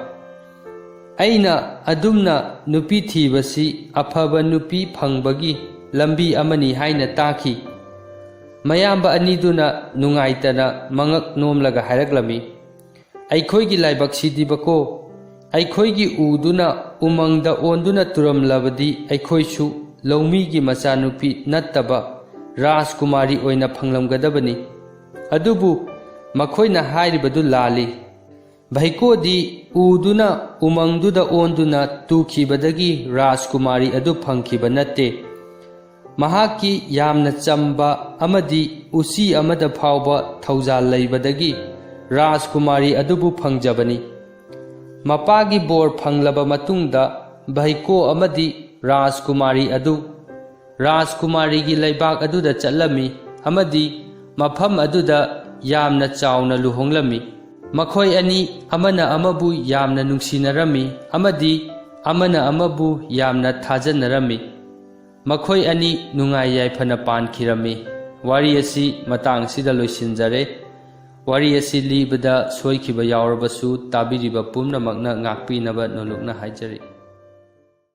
ꯑꯩꯅ ꯑꯗꯨꯝꯅ ꯅꯨꯄꯤ ꯊꯤꯕꯁꯤ ꯑꯐꯕ ꯅꯨꯄꯤ ꯐꯪꯕꯒꯤ ꯂꯝꯕꯤ ꯑꯃꯅꯤ" ꯍꯥꯏꯅ ꯇꯥꯈꯤ꯫ ꯃꯌꯥꯝꯕ ꯑꯅꯤꯗꯨꯅ ꯅꯨꯡꯉꯥꯏꯇꯅ ꯃꯉꯛ ꯅꯣꯝꯂꯒ ꯍꯥꯏꯔꯛꯂꯝꯃꯤ, "ꯑꯩꯈꯣꯏꯒꯤ ꯂꯥꯏꯕꯛꯁꯤꯗꯤꯕꯀꯣ, ꯑꯩꯈꯣꯏꯒꯤ ꯎꯗꯨꯅ ꯎꯃꯪꯗ ꯑꯣꯟꯗꯨꯅ ꯇꯨꯔꯝꯂꯕꯗꯤ ꯑꯩꯈꯣꯏꯁꯨ ꯂꯧꯃꯤꯒꯤ ꯃꯆꯥꯅꯨꯄꯤ ꯅꯠꯇꯕ ꯔꯥꯖꯀꯨꯃꯥꯔꯤ ꯑꯣꯏꯅ ꯐꯪꯂꯝꯒꯗꯕꯅꯤ꯫ ꯑꯗꯨꯕꯨ ꯃꯈꯣꯏꯅ ꯍꯥꯏꯔꯤꯕꯗꯨ ꯂꯥꯜꯂꯤ꯫ ꯚꯩꯀꯣꯗꯤ ꯎꯗꯨꯅ ꯎꯃꯪꯗꯨꯗ ꯑꯣꯟꯗꯨꯅ ꯇꯨꯈꯤꯕꯗꯒꯤ ꯔꯥꯖꯀꯨꯃꯥꯔꯤ ꯑꯗꯨ ꯐꯪꯈꯤꯕ ꯅꯠꯇꯦ꯫ ꯃꯍꯥꯛꯀꯤ ꯌꯥꯝꯅ ꯆꯝꯕ ꯑꯃꯗꯤ ꯎꯆꯤ ꯑꯃꯗ ꯐꯥꯎꯕ ꯊꯧꯖꯥꯜ ꯂꯩꯕꯗꯒꯤ ꯔꯥꯖꯀꯨꯃꯥꯔꯤ ꯑꯗꯨꯕꯨ ꯐꯪꯖꯕꯅꯤ꯫" ꯃꯄꯥꯒꯤ ꯕꯣꯔ ꯐꯪꯂꯕ ꯃꯇꯨꯡꯗ ꯚꯩꯀꯣ ꯑꯃꯗꯤ ꯔꯥꯖꯀꯨꯃꯥꯔꯤ ꯑꯗꯨ ꯔꯥꯖꯀꯨꯃꯥꯔꯤꯒꯤ ꯂꯩꯕꯥꯛ ꯑꯗꯨꯗ ꯆꯠꯂꯝꯃꯤ ꯑꯃꯗꯤ ꯃꯐꯝ ꯑꯗꯨꯗ ꯌꯥꯝꯅ ꯆꯥꯎꯅ ꯂꯨꯍꯣꯡꯂꯝꯃꯤ꯫ ꯃꯈꯣꯏ ꯑꯅꯤ ꯑꯃꯅ ꯑꯃꯕꯨ ꯌꯥꯝꯅ ꯅꯨꯡꯁꯤꯅꯔꯝꯃꯤ ꯑꯃꯗꯤ ꯑꯃꯅ ꯑꯃꯕꯨ ꯌꯥꯝꯅ ꯊꯥꯖꯅꯔꯝꯃꯤ꯫ ꯃꯈꯣꯏ ꯑꯅꯤ ꯅꯨꯡꯉꯥꯏ ꯌꯥꯏꯐꯅ ꯄꯥꯟꯈꯤꯔꯝꯃꯤ꯫ ꯋꯥꯔꯤ ꯑꯁꯤ ꯃꯇꯥꯡ ꯑꯁꯤꯗ ꯂꯣꯏꯁꯤꯟꯖꯔꯦ꯫ ꯋꯥꯔꯤ ꯑꯁꯤ ꯂꯤꯕꯗ ꯁꯣꯏꯈꯤꯕ ꯌꯥꯎꯔꯕꯁꯨ ꯇꯥꯕꯤꯔꯤꯕ ꯄꯨꯝꯅꯃꯛꯅ ꯉꯥꯛꯄꯤꯅꯕ ꯅꯣꯂꯨꯛꯅ ꯍꯥꯏꯖꯔꯤ꯫